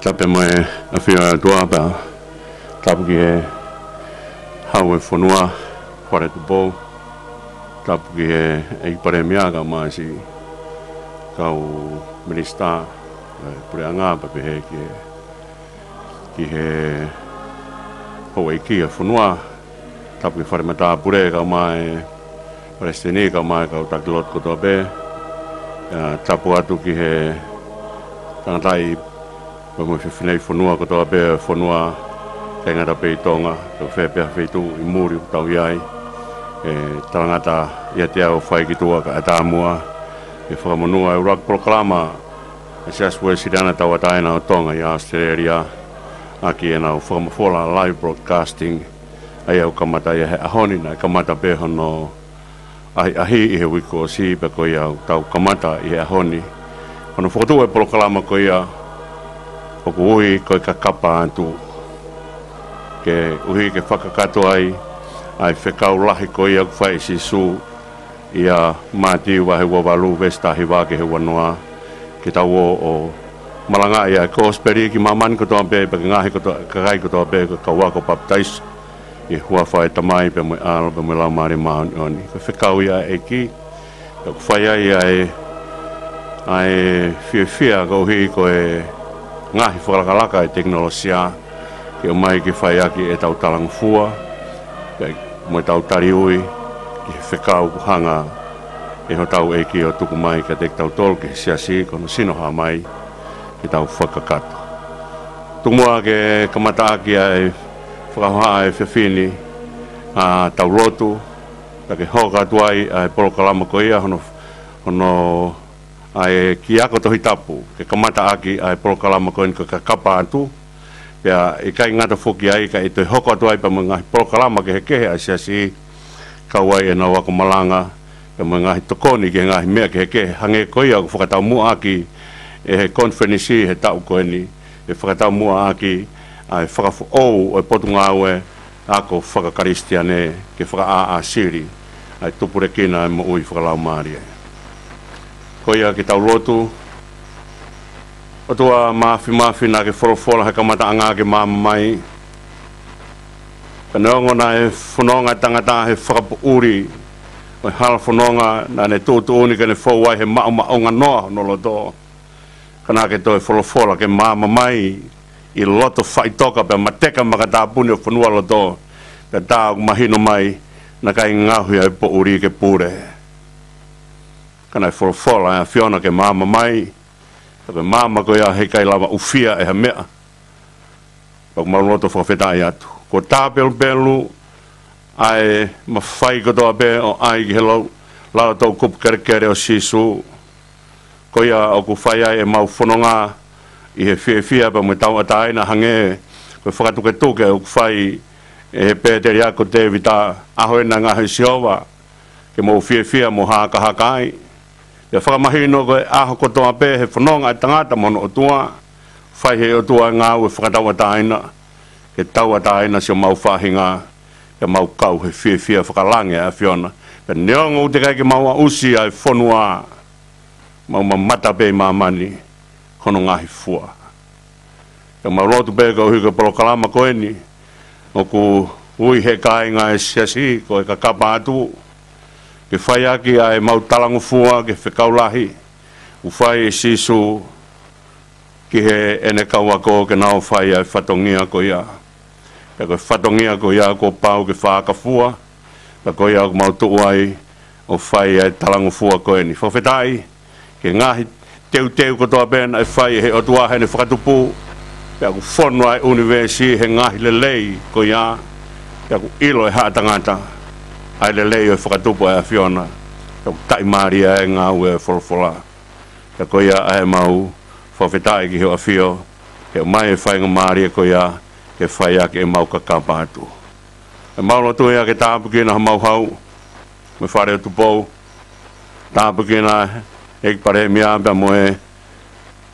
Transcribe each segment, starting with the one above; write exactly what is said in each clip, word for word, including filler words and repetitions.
Tapu mo e ʻafio ʻa e ʻOtua pea tapu ki he Hau ʻo e fonua, Fale Tupou. Tapu ki he ʻEiki Palēmia kae ʻumaʻā siʻi kau minisitā ʻo e puleʻanga pea pehē ki he, ki he houʻeiki ʻo e fonua. Tapu ki he fale matāpule kae ʻumaʻā e palesiteni kae ʻumaʻā e kau taki lotu kotoa pē. ʻIo, tapu atu ki he tangataʻeiki pea mo e fefineʻi fonua kotoa pē, fonua, ʻikai ngata pē ʻi Tonga, ko fē pē ha feituʻu ʻi muli ʻoku tau ʻi ai. ʻE talangata ʻiate au ʻo fai ki tuʻa kae ʻatā muʻa ke fakamonū ʻa e ʻuluaki polokalama ʻa e Siasi Uēsiliana Tauʻatāina ʻo Tonga ʻi ʻAositelēlia ʻaki ʻenau fakamafola live broadcasting, ʻa ia ʻoku kamata ia he ʻaho ni, naʻe kamata pē hono ʻahiʻahi ʻi he uike kuo ʻosi, pea ko ia ʻoku tau kamata ʻi he ʻaho ni. Hono fokotuʻu e polokalama ko ia ʻoku ui ko e Kakapa Atu, koeʻuhi ke fakakakato ai ʻa e fekau lahi ko ia ʻoku fai ʻe Sīsū ʻia Mātiu vahe ua valu veesi taha hiva ki he ua noa, ke tau ō ʻo malangaʻi ʻa e kosipeli ki māmani kotoa pē, pea ki he ngaahi koto-, kakai kotoa pē ko e kau ako papitaiso, ʻi he huafa ʻo e Tamai pea mo e ʻAlo pea mo e Laumālie Māʻoniʻoni. Ko e fekau ia ʻa e ʻEiki, pea ʻoku fai ai ʻa e, ʻa e fiefia koeʻuhi ko e ngaahi fakalakalaka ʻa e tekinolosia ke ʻomai ke fai ʻaki ʻetau talangofua pea mo ʻetau taliui ki he fekau kuo hanga ʻe hotau ʻEiki ʻo tuku mai kiate kitautolu ki he siasi, ko hono sino hā mai ke tau fakakakato. Tuku muʻa ke kamata ʻaki ʻa e fakahohaʻa ʻa e efiafi ni ʻa ʻetau lotu, pea ke hoko atu ai ʻa e polokalama ko ia hono, hono ʻa e kiʻi ako Tohi Tapu ke kamata ʻaki ʻa e polokalama ko eni ko e Kakapa Atu. Pea ʻikai ngata foki ai, ka ʻe toe hoko atu ai pea mo e ngaahi polokalama kehekehe ʻa e siasi, kau ai ʻenau ako malanga pea mo e ngaahi tokoni ki he ngaahi meʻa kehekehe, hangē ko ia ʻoku fakataumuʻa ʻaki ʻe he konifelenisi he taʻu ko eni, ʻe fakataumuʻa ʻaki ʻa e fakafoʻou ʻo e Potungāue Ako Fakakalisitiane ke fakaʻāʻāsili ʻa e tupulekina ʻa e moʻui fakalaumālie. Ko ia ke tau lotu. ʻOtua Māfimafi, naʻa ke folofola he kamataʻanga ke maama mai, pea neongo naʻe fononga e tangata he fakapoʻuli ʻo e hala fononga, naʻa ne tuʻutuʻuni ke ne fou ai he maʻumaʻunganoa hono loto, ka naʻa ke toe folofola ke maama mai ʻi loto faʻitoka pea mateka makatāpuni ʻo e fonualoto, pea tā ʻoku mahino mai naʻe ʻikai ngaohi ʻa e poʻuli ke pule. Ka naʻe folofola ʻa e ʻAfiona ke maama mai, pea ko e maama ko ia heʻikai lava ʻufia ʻe ha meʻa. Pea ʻoku mau loto fakafetaʻi atu. Kuo tāpelupelu ʻa e mafai kotoa pē ʻo ʻai ki he lau, lau toʻukupu kelekele ʻo Sīsū. Ko ia ʻoku fai ai ʻemau fononga ʻi he fiefia pea mo e tauʻatāina, hangē ko e fakatuketuke ʻoku fai ʻe he pēteliake ko Tēvita, ʻaho ē naʻe ngaohi ʻe Sihova ke mou fiefia mo hakahaka ai. Pea fakamahino ko e ʻaho kotoa pē he fononga ʻa e tangata mo hono ʻOtua, fai ʻe he ʻOtua e ngāue fakatauʻatāina, ke tauʻatāina siʻomau faʻahinga, ke mau kau he fiefia fakalangi ʻa e ʻAfiona. Pea neongo ʻoku teʻeki ai ke mau aʻusia e fonua, mau mamata pē ʻi māmani hono ngaahi fua. Pea mau lotu pē koeʻuhi ko e polokalama ko eni ʻoku ui ʻe he kāinga ʻo e siasi ko e Kakapa Atu, ke fai ʻaki ʻa ʻemau talangofua ki he fekau lahi ʻoku fai ʻe Sīsū ki heʻene kau ako ke nau fai ʻa e fatongia ko ia. Pea ko e fatongia ko ia kuo pau ke fakafoʻou, pea ko ia ʻoku mau tuʻu ai ʻo fai ʻa e talangofua ko eni. Fakafetaʻi ki he ngaahi teuteu kotoa pē naʻe fai ʻe he ʻOtua heʻene fakatupu, pea ʻoku fonu ʻa e ʻunivēsi he ngaahi lelei ko ia, pea ʻoku ʻilo ʻe haʻa tangata ʻa e lelei ʻo e fakatupu ʻa e ʻAfiona, pea ʻoku taʻimālie ʻa e ngāue ʻo e folofola. Pea ko ia ʻa ʻemau fakafetaʻi ki hoʻo ʻAfio, he ʻomai e faingamālie ko ia ke fai ʻaki ʻemau Kakapa Atu. ʻEmau lotu ia ke tāpuekina homau Hau mo e Fale ʻo Tupou, tāpuekina ʻEiki Palēmia pea mo e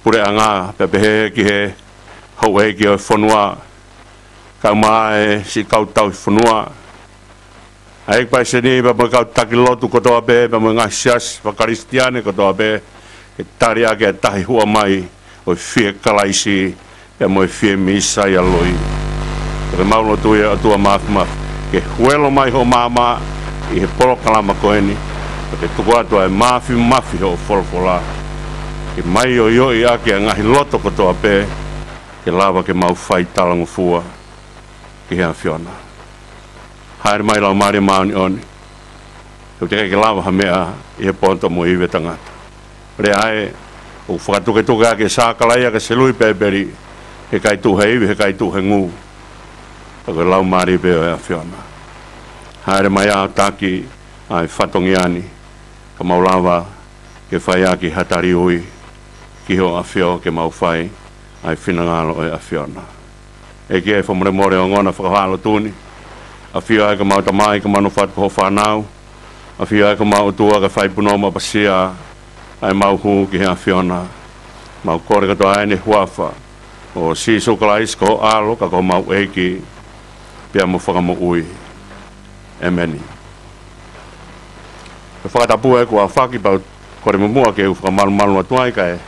puleʻanga, pea pehē ki he houʻeiki ʻo e fonua, kae ʻumaʻā e siʻi kau tauhi fonua, ʻa e ʻEiki Palesiteni pea mo e kau taki lotu kotoa pē, pea mo e ngaahi siasi fakakalisitiane kotoa pē, ke tali ʻaki ʻa e tahi huʻa mai ʻo e fie Kalaisi, pea mo e fiemī sai ʻa e loi. Pea ke mau lotu ia ʻOtua Māfimafi, ke huelo mai hoʻo maama ʻi he polokalama ko eni, pea ke tuku atu ʻa e māfimafi hoʻo folofola, ke maioioʻi ʻaki ʻa e ngaahi loto kotoa pē, ke lava ke mau fai talangofua ki he ʻAfiona. Haere mai Laumālie Māʻoniʻoni, he ʻoku teʻeki ke lava ha meʻa ʻi he poto mo e ivi ʻa e tangata. Lea ē, ʻoku fakatuketuke ʻaki ʻe Sakalaia ki he selui pēpeli, he ʻikai tuʻu he ivi, he ʻikai tuʻu he ngū, ka ko e Laumālie pē ʻo e ʻAfiona. Haere mai ʻo taki ʻa e fatongia ni, ka mau lava ke fai ʻaki ha tali ui ki hoʻo ʻAfio ke mau fai ʻa e finangalo ʻo e ʻAfiona. ʻEiki ē, fakamolemole ʻa e ongona fakahohaʻa lotu ni. ʻAfio ai ko homau Tamai, ke mau nofo atu ko hoʻo fānau. ʻAfio ai ko homau ʻOtua, ke fai punou mo ʻapasia ʻa ʻemau hū ki he ʻAfiona. Mau kole kotoa eni he huafa ʻo Sīsū Kalaisi ko ho ʻAlo, ka ko homau ʻEiki pea mo Fakamoʻui. ʻĒmeni. Ko e fakatapu ē kuo ʻafaki, pea u kole muʻomuʻa ke u fakamalumalu atu ai kae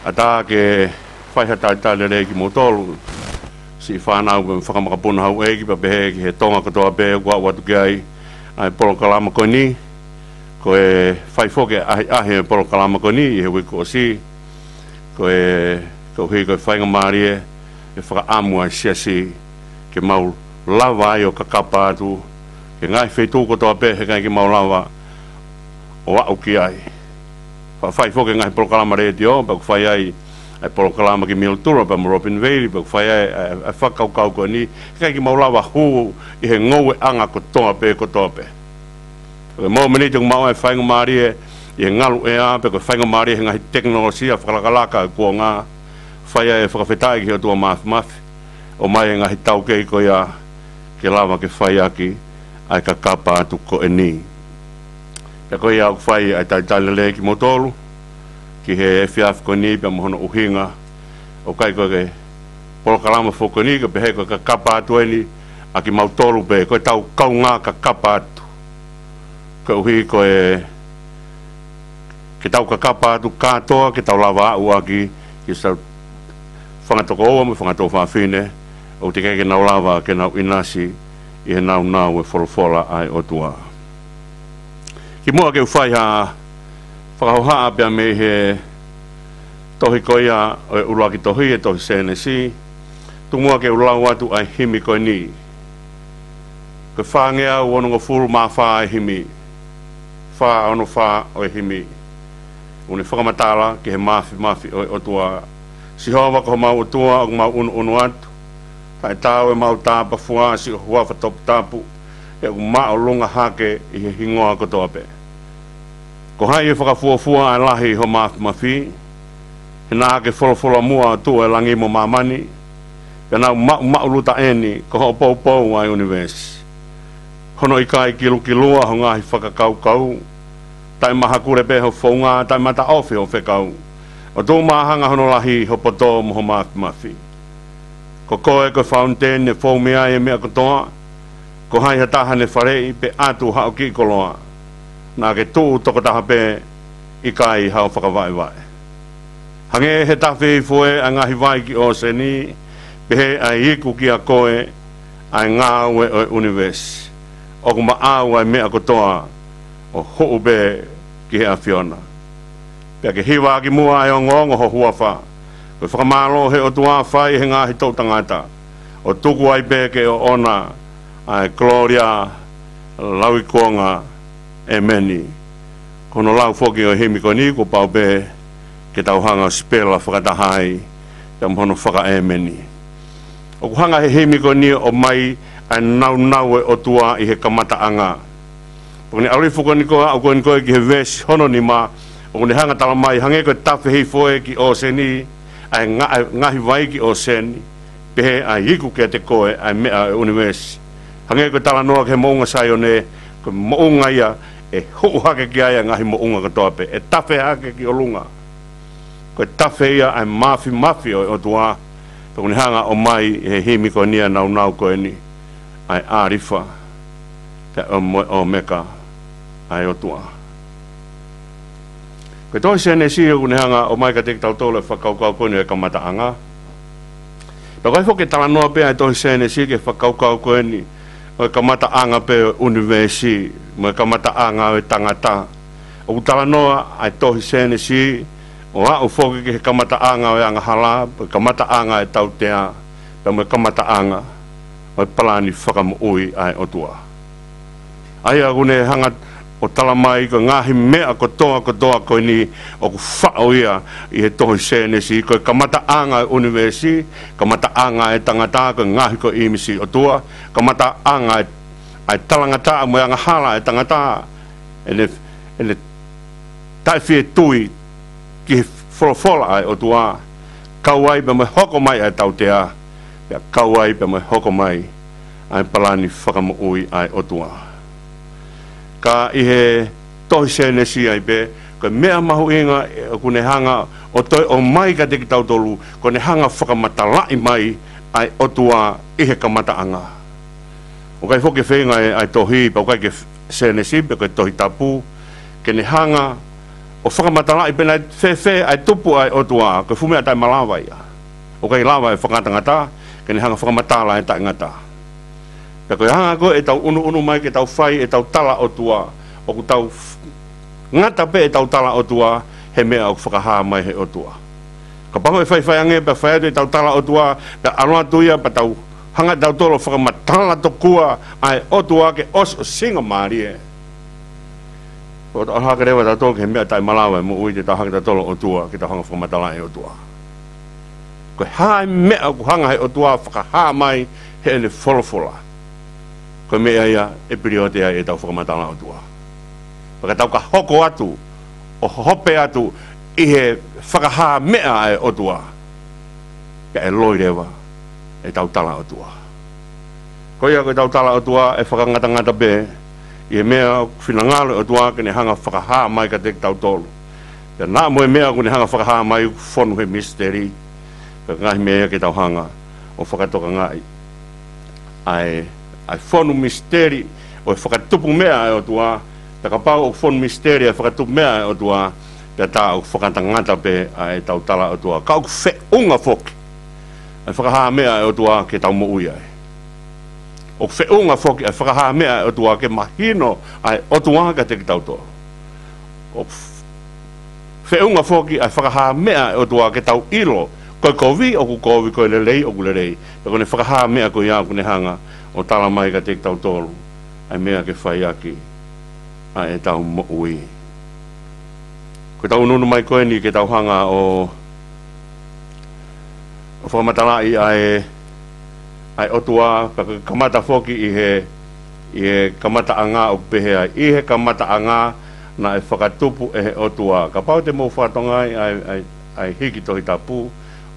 ʻatā ke fai ha talitali lelei kimoutolu, siʻi fānau pea mo e fanga makapuna houʻeiki, pea pehē ki he Tonga kotoa pē ʻoku aʻu atu ki ai ʻa e polokalama ko eni. Ko e fai foki e ʻahiʻahi e polokalama ko eni ʻi he uike kuo ʻosi, ko e, koeʻuhi ko e faingamālie e fakaʻamu ʻa e siasi ke mau lava ai ʻo kakapa atu ki he ngaahi feituʻu kotoa pē he ʻikai ke mau lava ʻo aʻu ki ai. Faʻa fai foki e ngaahi polokalama letiō, pea ʻoku fai ai ʻa e polokalama ki Mildura pea mo Robinvale, pea ʻoku fai ai ʻa e, ʻa e fakakaukau ko eni, he ʻikai ke mau lava hū ʻi he ngoueʻanga kotoa pē, kotoa pē. Ko e momeniti ʻoku maʻu ai e faingamālie ʻi he ngalu ʻea, pe ko e faingamālie he ngaahi tekinolosia fakalakalaka ʻo e kuonga, fai ai e fakafetaʻi ki he ʻOtua Māfimafi, ʻomai e ngaahi taukei ko ia ke lava ke fai ʻaki ʻa e kakapa atu ko eni. Pea ko ia ʻoku fai ʻa e talitali lelei kimoutolu ki he efiafi ko eni pea mo hono ʻuhinga, ʻoku ʻikai ko e polokalama foki ko eni ke pehē ko e kakapa atu eni ʻa kimautolu pē, ko ʻetau kaungā kakapa atu. Koeʻuhi ko e, ke tau kakapa atu kātoa, ke tau lava aʻu ʻaki ki siʻetau fanga tokoua mo e fanga tuofāfine, ʻoku teʻeki ke nau lava ke nau ʻinasi ʻi he naunau e folofola ʻa e ʻOtua. Kimuʻa ke u fai ha fakahohaʻa pea mei he tohi ko ia ʻo e ʻuluaki tohi, e tohi Sēnesi, tuku muʻa ke u lau atu ʻa e himi ko eni. Ko e fāngeau onongofulu mā fā e himi, fā ono fā ʻo e himi. ʻOku ne fakamatala ki he māfimafi ʻo e ʻOtua. Sihova ko homau ʻOtua, ʻoku mau ʻunuʻunu atu, taʻetaau ʻemau tāpafua ʻa siʻo huafa toputapu, he ʻoku māʻolunga hake ʻi he hingoa kotoa pē. Ko hai ʻe fakafuofua ʻa e lahi ʻi ho māfimafi? He naʻa ke folofola muʻa ʻo tuʻu e langi mo māmani, pea nau maʻumaʻuluta ʻeni ko hoʻo poupou ʻa e ʻunivēsi. Hono ʻikai kilukilua ho ngaahi fakakaukau, taʻemahakule pē ho founga, taʻemataʻofi ho fekau. ʻOku tuʻumāhanga hono lahi ʻi ho poto mo ho māfimafi. Ko koe ko e fauniteni ʻe fou mei ai e meʻa kotoa. Ko hai ha taha ne faleʻi pe ʻatu haʻo kiʻi koloa? Naʻa ke tuʻu tokotaha pē, ʻikai haʻo fakavaʻevaʻe. Hangē he tafe hifo ē ʻa e ngaahi vai ki ʻōseni, pehē ʻa e iku kiate koe ʻa e ngāue ʻo e ʻunivēsi. ʻOku maʻau ʻa e meʻa kotoa ʻo huʻu pē ki he ʻAfiona. Pea ke hiva ʻaki muʻa ʻa e ongoongo ho huafa. Ko e fakamālō he ʻOtua fai he ngaahi toʻu tangata, ʻo tuku ai pē ke ʻoʻona ʻa e kolōlia, lauikuonga. ʻĒmeni. Ko hono lau foki ʻo e himi ko eni kuo pau pē ke tau hanga ʻo sipela fakataha ai pea mo hono fakaʻēmeni. ʻOku hanga he himi ko eni ʻo ʻomai ʻa e naunau e ʻOtua ʻi he kamataʻanga. Pea ko ʻene ʻalu hifo ko eni ko ē, aʻu ko eni ko ē ki he veesi hono nima, ʻoku ne hanga ʻo talamai, hangē ko e tafe hifo ē ki ʻōseni ʻa e nga-, ʻa e ngaahi vai ki ʻōseni, pehē ʻa e iku kiate koe ʻa e meʻa ʻo e ʻunivēsi. Hangē ko e talanoa ki he moʻunga Saione, ko e moʻunga ia ʻe huʻu hake ki ai ʻa e ngaahi moʻunga kotoa pē, ʻe tafe hake ki ʻolunga. Ko e tafe ia ʻa e māfimafi ʻo e ʻOtua. Pea ʻoku ne hanga ʻo ʻomai he himi ko eni ʻa e naunau ko eni, ʻa e ʻĀlifa pea mo e ʻŌmeka, ʻa e ʻOtua. Ko e tohi Sēnesi ʻoku ne hanga ʻo ʻomai kiate kitautolu e fakakaukau ko eni ʻo e kamataʻanga. Pea ʻoku ʻikai foki ke talanoa pē ʻa e tohi Sēnesi ki he fakakaukau ko eni ʻo e kamataʻanga pē ʻo e ʻunivēsi mo e kamataʻanga ʻo e tangata. ʻOku talanoa ʻa e tohi Sēnesi ʻo aʻu foki ki he kamataʻanga ʻo e angahala, mo e kamataʻanga ʻo e tautea, pea mo e kamataʻanga ʻo e palani fakamoʻui ʻa e ʻOtua. ʻA ia ʻoku ne hanga ʻo tala mai ko e ngaahi meʻa kotoa kotoa ko eni ʻoku faʻo ia ʻi he tohi Sēnesi, ko e kamataʻanga ʻo e ʻunivēsi, kamataʻanga ʻo e tangata, ko e ngaohi ko e ʻīmisi ʻo e ʻOtua, kamataʻanga ʻo e, ʻa e talangataʻa mo e angahala ʻo e tangata, ʻene, ʻene taʻefie tui ki he folofola ʻa e ʻOtua, kau ai pea mo e hoko mai ʻa e tautea, pea kau ai pea mo e hoko mai ʻa e palani fakamoʻui ʻa e ʻOtua. Ka ʻi he tohi Sēnesi ai pē, ko e meʻa mahuʻinga ʻoku ne hanga ʻo toe ʻomai kiate kitautolu, ko ʻene hanga fakamatalaʻi mai ʻa e ʻOtua ʻi he kamataʻanga. ʻOku ʻikai foki ke feinga ʻa e, ʻa e tohi, pea ʻoku ʻikai ke Sēnesi, pe ko e Tohi Tapu, ke ne hanga ʻo fakamatalaʻi pe naʻe fēfē ʻa e tupu ʻa e ʻOtua, ko e fuʻu meʻa taʻemalava ia. ʻOku ʻikai lava ʻe he fakangatangata ke ne hanga fakamatala ʻa e taʻengata. Pea ko e hanga ko ē ʻetau ʻunuʻunu mai ke tau fai ʻetau tala ʻOtua, ʻoku tau f-, ngata pē ʻetau tala ʻOtua he meʻa ʻoku fakahā mai he ʻOtua. Kapau ʻe faifai ange pea fai atu ʻetau tala ʻOtua, pea ʻalu atu ia pea tau hanga ʻe tautolu ʻo fakamatala tokua ʻa e ʻOtua ke ʻosiʻosingamālie, ʻo tau hake leva tautolu ki he meʻa taʻemalava ʻo e moʻui, te tau hanga ʻe tautolu ʻo ʻOtua, ke tau hanga fakamatalaʻi e ʻOtua. Ko e hā e meʻa ʻoku hanga he ʻOtua fakahā mai heʻene folofola, ko e meʻa ia ʻe piliote ai ʻetau fakamatala ʻOtua. Pea ka tau ka hoko atu ʻo hope atu ʻi he fakahā meʻa ʻa e ʻOtua, pea ʻe loi leva ʻetau tala ʻOtua. Ko ia ko ʻetau tala ʻOtua ʻe fakangatangata pē ʻi he meʻa ʻoku finangalo e ʻOtua ke ne hanga fakahā mai kiate kitautolu. Pea naʻa mo e meʻa ʻoku ne hanga fakahā mai ʻoku fonu he misiteli, pea ngaahi meʻa ia ke tau hanga ʻo fakatokangaʻi ʻa e, ʻa e fonu misiteli ʻo e fakatupu meʻa ʻa e ʻOtua. Pea kapau ʻoku fonu misiteli ʻa e fakatupu meʻa ʻa e ʻOtua, pea tā ʻoku fakangatangata pē ʻa ʻetau tala ʻOtua. Ka ʻoku feʻunga foki ʻa e fakahā meʻa ʻa e ʻOtua ke tau moʻui ai. ʻOku feʻunga foki ʻa e fakahā meʻa ʻa e ʻOtua ke mahino ʻa e ʻOtua kiate kitautolu. ʻOku f-, feʻunga foki ʻa e fakahā meʻa ʻa e ʻOtua ke tau ʻilo ko e kovi ʻoku kovi, ko e lelei ʻoku lelei. Pea ko ʻene fakahā meʻa ko ia ʻoku ne hanga ʻo tala mai kiate kitautolu ʻa e meʻa ke fai ʻaki ʻa ʻetau moʻui. Ko ʻetau ʻunuʻunu mai ko eni ke tau hanga ʻo, ʻo fakamatalaʻi ʻa e, ʻa e ʻOtua, pea ko e kamata foki ʻi he, ʻi he kamataʻanga ʻoku pehē ai, ʻi he kamataʻanga naʻe fakatupu ʻe he ʻOtua. Kapau te mou fakatokangaʻi ʻa e, ʻa e, ʻa e hiki Tohi Tapu,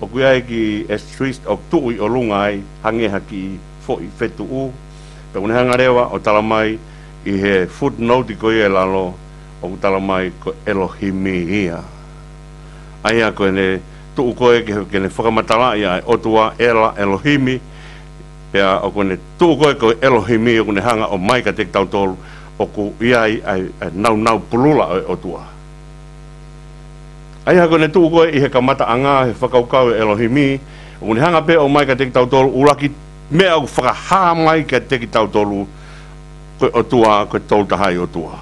ʻoku ʻi ai e kiʻi asterisk ʻoku tuʻu ʻi ʻolunga ai, hangē ha kiʻi foʻi fetuʻu. Pea ʻoku ne hanga leva ʻo tala mai ʻi he footnote ko ia ʻi lalo, ʻoku tala mai ko ʻElohimi ia. ʻA ia ko ʻene tuʻu ko ē ke, ke ne fakamatalaʻi ʻa e ʻOtua, ʻEla, ʻElohimi, pea ʻoku ne tuʻu ko ē ko ʻElohimi ʻoku ne hanga ʻo ʻomai kiate kitautolu ʻoku ʻi ai ʻa e, ʻa e naunau pulula ʻo e ʻOtua. ʻA ia ko ʻene tuʻu ko ē ʻi he kamataʻanga he fakakaukau ʻo ʻElohimi, ʻoku ne hanga pē ʻo ʻomai kiate kitautolu, ʻuluaki meʻa ʻoku fakahā mai kiate kitautolu, ko e ʻOtua, ko e Tolu Tahaʻi ʻOtua.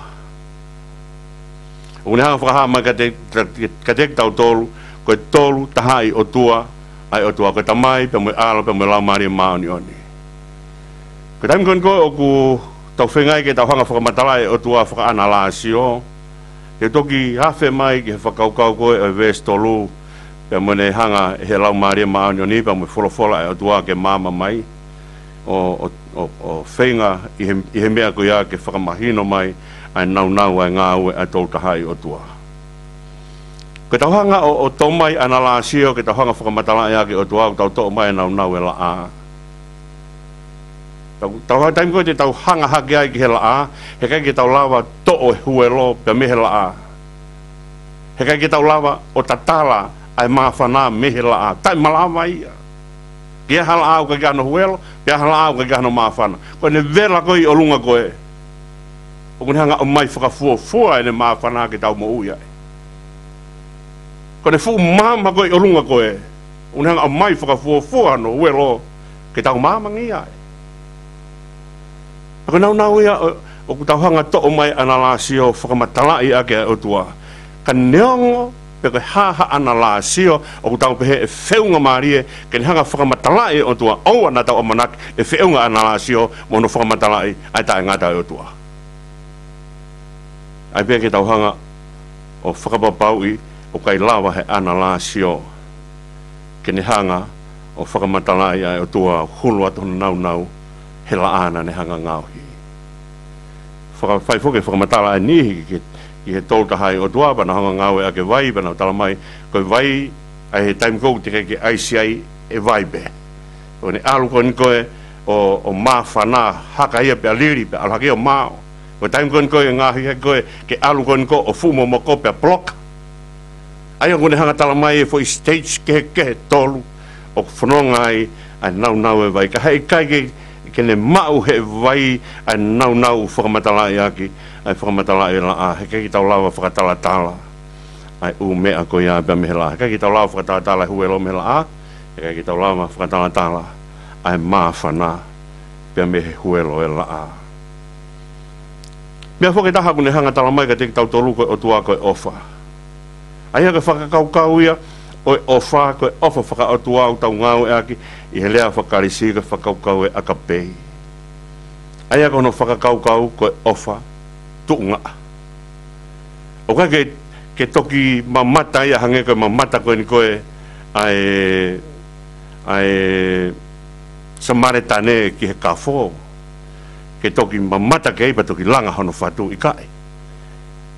ʻOku ne hanga fakahā mai kiate, kiate kitautolu, ko e Tolu Tahaʻi ʻOtua, ʻa e ʻOtua ko e Tamai, pea mo e ʻAlo, pea mo e Laumālie Māʻoniʻoni. Ko e taimi ko eni ko ē ʻoku tau feinga ai ke tau hanga fakamatalaʻi e ʻOtua fakaʻanalāsio, ke toki afe mai ki he fakakaukau ko ē ʻo e veesi tolu, pea mo ʻene hanga ʻe he Laumālie Māʻoniʻoni, pea mo e folofola ʻa e ʻOtua ke maama mai, ʻo, ʻo, ʻo, ʻo feinga ʻi he, ʻi he meʻa ko ia ke fakamahino mai ʻa e naunau ʻa e ngāue ʻa e Tolu Tahaʻi ʻOtua. Ke tau hanga ʻo, ʻo tō mai ʻanalāsio, ke tau hanga fakamatalaʻi ʻaki e ʻOtua, ʻoku tau toʻo mai e naunau e laʻā. Tau, tau ha taimi ko ē te tau hanga hake ai ki he laʻā, heʻikai ke tau lava toʻo e huelo pea mei he laʻā. Heʻikai ke tau lava ʻo tatala ʻa e māfana mei he laʻā. Taʻemalava ia. Ke ʻi ai ha laʻā ʻoku ʻikai ke ʻi ai hano huelo, pe ʻi ai ha laʻā ʻoku ʻikai ke ʻi ai hano māfana. Ko ʻene vela ko ē ʻi ʻolunga ko ē, ʻoku ne hanga ʻo ʻomai fakafuofua ʻene māfana ke tau moʻui ai. Ko ʻene fuʻu maama ko ē ʻi ʻolunga ko ē, ʻOku ne hanga ʻo ʻomai fakafuofua hono huelo ke tau māmangia ai. Pea ko e naunau ia ʻo, ʻoku tau hanga ʻo toʻo mai ʻa e ʻanalāsio fakamatalaʻi ʻaki ʻa e ʻOtua. Ka neongo pe ko e hā ha ʻanalāsio ʻoku tau pehē ʻe feʻunga mālie ke ne hanga ʻo fakamatalaʻi ʻe he ʻOtua, ʻoua naʻa tau ʻamanaki ʻe feʻunga ʻa e ʻanalāsio mo hono fakamatalaʻi ʻa e taʻengata ʻo e ʻOtua. ʻAi pē ke tau hanga ʻo fakapapauʻi ʻoku ʻikai lava ʻe he ʻanalāsio ke ne hanga ʻo fakamatalaʻi ʻa e ʻOtua, hulu atu hono naunau he laʻā naʻa ne hanga ʻo ngaohi. Faka-, fai foki e fakamatala ʻa e niʻihi ki, ki he Tolu Tahaʻi ʻOtua, pea nau hanga ʻo ngāueʻaki e vai, pea nau talamai ko e vai, ʻa e taimi ko ē ʻoku teʻeki ke ʻaisi ai, ʻe vai pē. ʻOku ne ʻalu ko eni ko ē ʻo, ʻo māfana, haka ia pea lili, pea ʻalu hake ʻo mao. Ko e taimi ko eni ko ē ʻe ngaohi ai ko ē ke ʻalu ko eni ko ē ʻo fuʻu momoko pea poloka. ʻA ia ʻoku ne hanga ʻo talamai e foʻi stage kehekehe ʻe tolu ʻoku fononga ai ʻa e naunau ʻo e vai. Ka heʻikai ke, ke ne maʻu ʻe he vai ʻa e naunau ʻoku fakamatalaʻi ʻaki ʻa e fakamatalaʻi ʻo e laʻā, heʻikai ke tau lava ʻo fakatalatala ʻa e ʻū meʻa ko ia pea mei he laʻā. Heʻikai ke tau lava ʻo fakatalatala e huelo mei he laʻā, heʻikai ke tau lava ʻo fakatalatala ʻa e māfana pea mei he huelo ʻo e laʻā. Meʻa foki ʻe taha ʻoku ne hanga ʻo talamai kiate kitautolu ko e ʻOtua ko e ʻofa. ʻA ia ko e fakakaukau ia ʻo e ʻofa, ko e ʻofa fakaʻotua ʻoku tau ngāueʻaki ʻi he lea faka-Kalisi ko e fakakaukau ʻo e ʻakapei. ʻA ia ko hono fakakaukau ko e ʻofa tuʻungaʻa. ʻOku ʻikai ke, ke toki mamata ia hangē ko e mamata ko eni ko ē ʻa e, ʻa e Samaletane ki he kafo. Ke toki mamata ki ai pea toki langa hono fatu, ʻikai.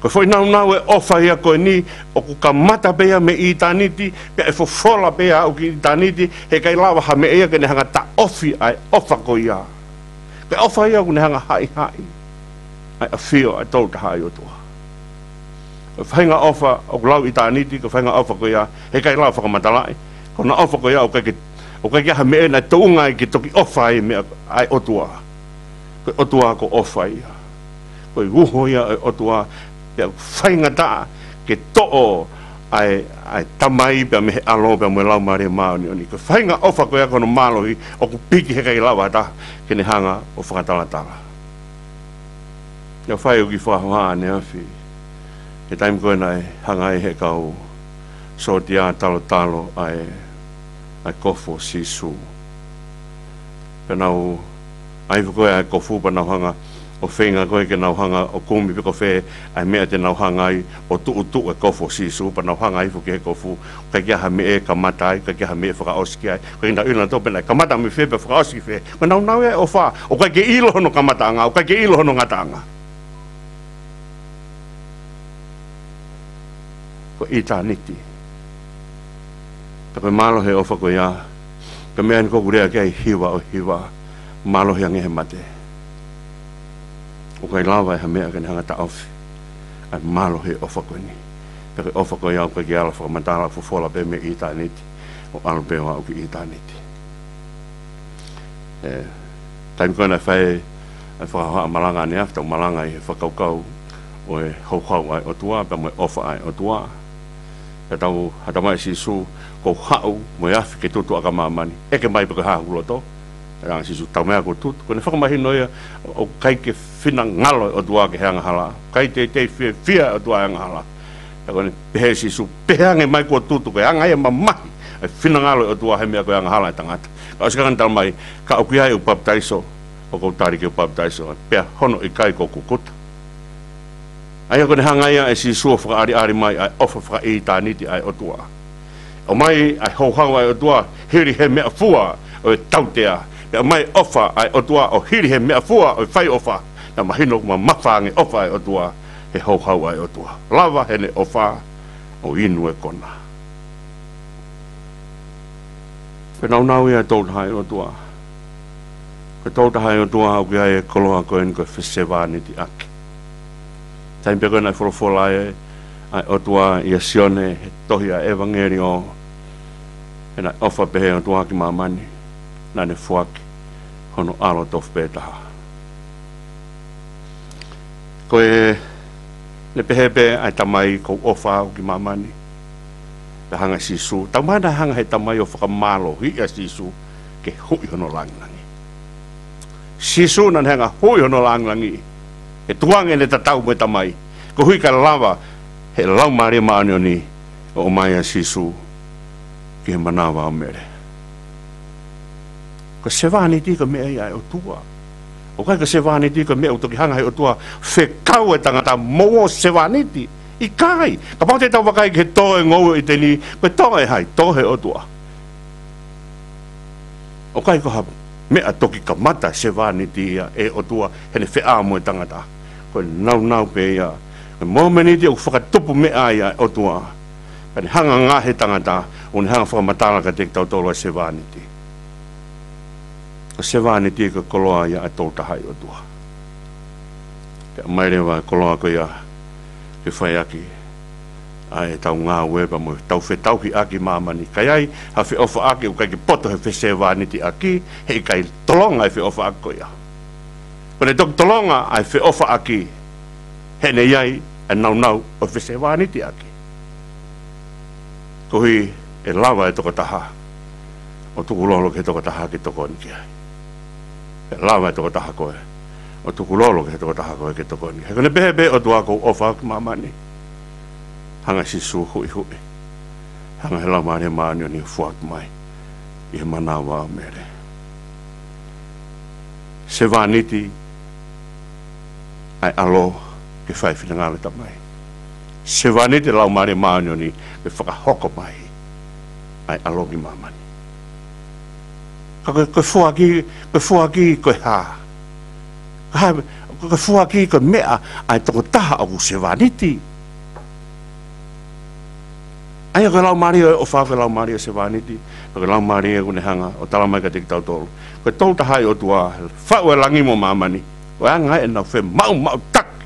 Ko e foʻi naunau ʻo e ʻofa ia ko eni, ʻoku kamata pē ia mei ʻitāniti, pea ʻe fofola pē ia ʻo aʻu ki ʻitāniti, heʻikai lava ha meʻa ia ke ne hanga ʻo taʻofi ʻa e ʻofa ko ia. Ko e ʻofa ia ʻoku ne hanga ʻo haʻihaʻi ʻa e ʻafio ʻa e Tolu Tahaʻi ʻOtua. Ko e faʻahinga ʻofa ʻoku lau ʻitāniti, ko e faʻahinga ʻofa ko ia heʻikai lava ʻo fakamatalaʻi. Ko hono ʻofa ko ia ʻoku ʻikai ke, ʻoku ʻikai ke ʻi ai ha meʻa naʻe tuʻunga ai ke toki ʻofa ai e meʻa ʻa e ʻOtua. Ko e ʻOtua ko e ʻofa ia. Ko e uho ia ʻo e ʻOtua, pea ʻoku faingataʻa ke toʻo ʻa e, ʻa e Tamai pea mei he ʻAlo pea mo e Laumālie Māʻoniʻoni. Ko e faʻahinga ʻofa ko ia ko hono mālohi ʻoku piki, heʻikai lava ha taha ke ne hanga ʻo fakatalatala. ʻOku ou fai ʻeku kiʻi fakahohaʻa ʻaneafi, he taimi ko ē naʻe hanga ai ʻe he kau sōtia ʻo talotalo ʻa e, ʻa e kofu ʻo Sīsū. Pea nau ʻai foki ko ē ʻa e kofu pea nau hanga ʻo feinga ko ē ke nau hanga ʻo kumi pe ko fē ʻa e meʻa te nau hanga ai ʻo tuʻutuʻu e kofu ʻo Sīsū, pea nau hanga hifo ki he kofu, ʻikai ke ʻi ai ha meʻa ʻe kamata ai, ʻikai ke ʻi ai ha meʻa ʻe fakaʻosi ki ai. Ko ʻenau ʻilo nautolu pe naʻe kamata mei fē pea fakaʻosi ki fē. Ko e naunau ia ʻo e ʻofa, ʻoku ʻikai ke ʻilo hono kamataʻanga, ʻoku ʻikai ke ʻilo hono ngataʻanga. Ko ʻitāniti. Pea ko e mālohi ʻo e ʻofa ko ia, ko e meʻa eni ʻoku ou lea ki ai, hiva ʻo e hiva, mālohi ange he mate. ʻOku ʻikai lava ʻe ha meʻa ke ne hanga ʻo taʻofi ʻa e mālohi ʻo e ʻofa ko eni. Pea ko e ʻofa ko ia ʻoku ʻikai ke ala ʻo fakamatala, fofola pē mei ʻitāniti ʻo ʻalu pē ʻo aʻu ki ʻitāniti. ʻE, taimi ko ē naʻe fai ai e fakahohaʻa malanga ʻaneafi, tau malanga ʻi he fakakaukau ʻo e houhau ʻa e ʻOtua pea mo e ʻofa ʻa e ʻOtua. Pea tau, ha talamai ʻe Sīsū, kuo u haʻu mo e afi ke tutu ʻaki ʻa māmani. ʻEke mai pe ko e hā hoku loto. Pea talaange ʻe Sīsū, tau meʻa kuo tutu. Ko ʻene fakamahino ia ʻoku ʻikai ke finangalo e ʻOtua ki he angahala. ʻIkai teitei fiefia e ʻOtua he angahala. Pea ko ʻene pehē ʻe Sīsū, pehē ange mai kuo tutu, ko e anga ia e mamahi ʻa e finangalo ʻo e ʻOtua he meʻa ko e angahala ʻa e tangata. Ka ʻosi ko ia naʻe talamai, ka ʻoku ʻi ai ʻeku papitaiso, ʻoku ou tali ke u papitaiso, pea hono ʻikai ko hoku kuta. ʻA ia ko ʻene hanga ia ʻe Sīsū ʻo fakaʻaliʻali mai ʻa e ʻofa fakaʻitāniti ʻa e ʻOtua. ʻOmai ʻa e houhau ʻa e ʻOtua hili he meʻafua ʻo e tautea. Pea ʻomai e ʻofa ʻa e ʻOtua ʻo hili he meʻafua ʻo e fai ʻofa. Naʻe mahino ʻoku mamafa ange e ʻofa ʻa e ʻOtua he houhau ʻa e ʻOtua. Lava heʻene ʻofa ʻo inu e kona. Ko e naunau ia ʻo e Tolu Tahaʻi ʻOtua. Ko e Tolu Tahaʻi ʻOtua ʻoku ʻi ai e koloa ko eni ko e fesevāniti ʻaki. Taimi pē ko ē naʻe folofola ai ʻa e ʻOtua ʻia Sione he tohi ʻa e ʻEvangeliō, he naʻe ʻofa pehē ʻa e ʻOtua ki māmani, naʻa ne foaki hono ʻAlo tofu pē taha. Ko ʻene pehē pē ʻa e Tamai, kuo u ʻofa au ki māmani, Hanga ʻe Sīsū, taumaiā naʻe hanga ʻe he Tamai ʻo fakamālohiʻi ʻa Sīsū ke huʻi hono langilangi. Sīsū naʻa ne hanga ʻo huʻi hono langilangi, ʻe tukuange ʻene tatau mo e Tamai, koeʻuhi kae lava ʻe he Laumālie Māʻoniʻoni ʻo ʻomai ʻa Sīsū ki he manava ʻo Mele. Ko e sevāniti ko e meʻa ia ʻa e ʻOtua. ʻOku ʻikai ko e sevāniti ko e meʻa ʻoku toki hanga ʻe he ʻOtua ʻo fekau e tangata mo e sevāniti. ʻIkai. Kapau te tau vakai ki he tō ʻo e ngoue ʻi ʻĪteni, ko e tō ʻe hai? Tō ʻe he ʻOtua. ʻOku ʻikai ko ha meʻa toki kamata e sevāniti ia ʻa e ʻOtua heʻene feʻao mo e tangata. Ko e nāunau pē ia. Ko e mōmeniti ʻoku fakatupu meʻa ai ʻa e ʻOtua, ka ne hanga ʻo ngaohi e tangata, ʻo ne hanga ʻo fakamatala kiate kitautolu ʻa e sevāniti. Ko e sevāniti ko e koloa ia ʻa e Tolu Tahaʻi ʻOtua. Pea ʻomai leva e koloa ko ia ke fai ʻaki ʻa ʻetau ngāue pea mo ʻetau fetauhiʻaki ʻi māmani. Ka ʻi ai ha feʻofaʻaki ʻoku ʻikai ke poto he fesevānitiʻaki, heʻikai tolonga e feʻofaʻaki ko ia. Ko ʻene toki tolonga ʻa e feʻofaʻaki, heʻene ʻi ai e nāunau ʻo e fesevānitiʻaki. Koeʻuhi ʻe lava e tokotaha ʻo tukulolo ki he tokotaha ke tokoni ki ai. ʻE lava e tokotaha ko ē ʻo tukulolo ki he tokotaha ko ē ke tokoni ki ai. He ko ʻene pehē pē ʻOtua, ʻoku ou ʻofa ki māmani. Hanga ʻe Sīsū ʻo huʻihuʻi. Hanga ʻe he Laumālie Māʻoniʻoni ʻo foaki mai ʻi he manava ʻo Mele. Sevāniti ʻa e ʻAlo ke fai e finangalo ʻo e Tamai. Sevāniti e Laumālie Māʻoniʻoni ke fakahoko mai ʻa e ʻAlo ki māmani. Ka ko e, ko e foaki, ko e foaki ko e hā? Ka hā, ko e foaki ko e meʻa ʻa e tokotaha ʻoku sevāniti. ʻA ia ko e laumālie ʻo e ʻofa, ko e laumālie ʻo e sevāniti, ko e laumālie ʻoku ne hanga ʻo tala mai kiate kitautolu, ko e Tolu Tahaʻi ʻOtua, faʻu e langi mo māmani, ko e anga ia ʻenau femaʻumaʻutaki,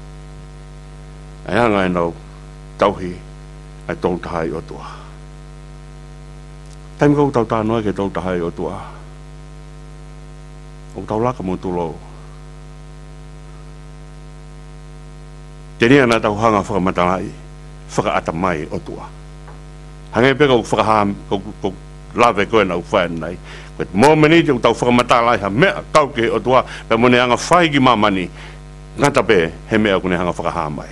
ʻa e anga ʻenau tauhi ʻa e Tolu Tahaʻi ʻOtua. Taimi ko ē ʻoku tau talanoa ki he Tolu Tahaʻi ʻOtua, ʻoku tau laka mo tulou. Telia naʻa tau hanga ʻo fakamatalaʻi fakaʻatamai ʻOtua. Hangē pē ko e fakahā, ko, ko e lave ko ē naʻa ku fai ʻanenai. Ko e mōmeniti ʻoku tau fakamatalaʻi ha meʻa kau ki he ʻOtua, pea mo ʻene anga fai ki māmani, ngata pē he meʻa ʻoku ne hanga ʻo fakahā mai.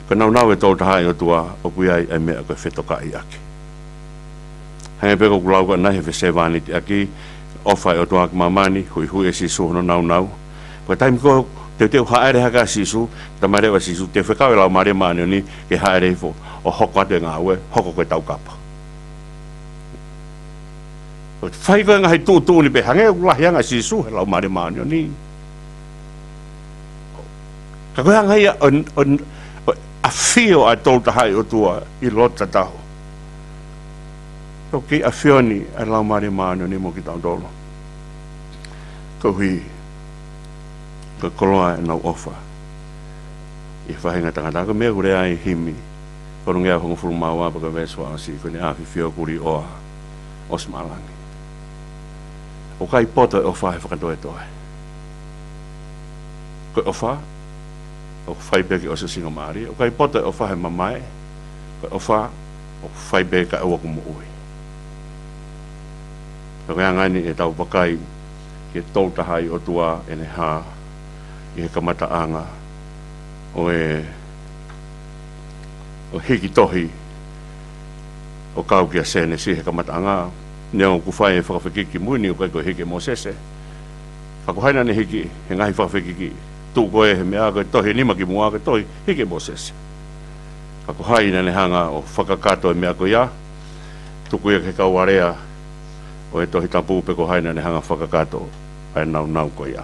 Ko e nāunau e Tolu Tahaʻi ʻOtua, ʻoku ʻi ai e meʻa ko e fetokaʻiʻaki. Hangē pē ko ʻeku lau ko ē ʻanenai he fesevānitiʻaki, ʻofa e ʻOtua ki māmani, huʻihuʻi ʻe Sīsū hono nāunau. Ko e taimi ko ē teuteu hāʻele hake ai ʻa Sīsū, talamai leva ʻe Sīsū, te u fekau e Laumālie Māʻoniʻoni ke hāʻele hifo ʻo hoko atu e ngāue, hoko ko e taukapa. ʻO fai ko ē ngaahi tuʻutuʻuni pē, hangē ʻoku lahi ange ʻa Sīsū he Laumālie Māʻoniʻoni. Ka ko e anga ia ʻo, ʻo, ʻo ʻafio ʻa e Tolu Tahaʻi ʻOtua ʻi loto tatau. Toki ʻafio ni ʻa e Laumālie Māʻoniʻoni mo kitautolu. Koeʻuhi ko e koloa ʻenau ʻofa ʻi he faʻahinga tangata. Ko e meʻa ʻoku lea ai e himi, ko hono ngeau hongofulu mā ua pea ko e veesi ua ʻosi, ko ʻene ʻafifio kulī ʻoa ʻosi maʻa langi. ʻOku ʻikai poto e ʻofa he fakatoetoe. Ko e ʻofa ʻoku fai pē ki he ʻosiʻosingamālie. ʻOku ʻikai poto e ʻofa he mamae. Ko e ʻofa ʻoku fai pē kae ʻoua kuo moʻui. Ko e anga eni ʻetau vakai ki he Tolu Tahaʻi ʻOtua ʻene hā ʻi he kamataʻanga ʻo e, ʻo e hiki tohi ʻo kau kia Sēnesi he kamataʻanga. Neongo ʻoku fai e fakafekiki ki mui ni ʻoku ʻikai ko e hiki ʻe Mōsese. Ka ko hai naʻa ne hiki? He ngaahi fakafekiki, tuʻu ko ē he meʻa ko e tohi ʻe nima kimuʻa ko e tohi hiki ʻe Mōsese. Ka ko hai naʻa ne hanga ʻo fakakakato e meʻa ko ia? Tuku ia ki he kau alea ʻo e Tohi Tapu pe ko hai naʻa ne hanga ʻo fakakakato ʻa e nāunau ko ia.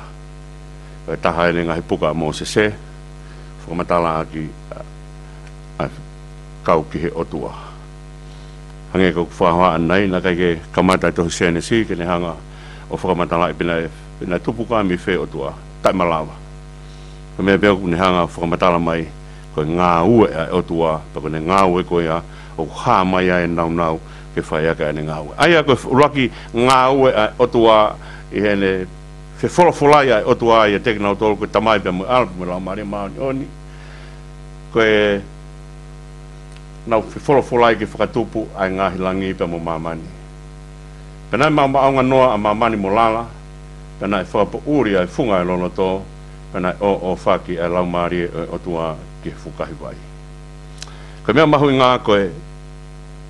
Ko e taha eni e ngaahi puka ʻa Mōsese, fakamatalaʻaki ʻa, ʻa e kau ki he ʻOtua. Hangē ko ʻeku fakahā ʻanenai, naʻe ʻikai ke kamata e tohi Sēnesi ke ne hanga ʻo fakamatalaʻi pe naʻe, pe naʻe tupu koā mei fē e ʻOtua. Taʻemalava. Ko e meʻa pē ʻoku ne hanga ʻo fakamatala mai, ko e ngāue ʻa e ʻOtua, pea ko ʻene ngāue ko ia ʻoku hā mai ai e nāunau ke fai ʻaki ʻene ngāue. ʻA ia ko e ʻuluaki ngāue ʻa e ʻOtua ʻi heʻene fefolofolai ʻa e ʻOtua ʻiate kinautolu ko e Tamai pea mo e ʻAlo pea mo e Laumālie Māʻoniʻoni. Ko e Naʻa ku fefolofolai ke fakatupu ʻa e ngaahi langi pea mo māmani. Pea naʻe maʻumaʻunga noa ʻa māmani mo lala, pea naʻe fakapoʻuli ʻa e funga ʻo e loloto, pea naʻe ʻōʻōfaki ʻa e Laumālie ʻo e ʻOtua ki he fukahi vai. Ko e meʻa mahuʻinga ko e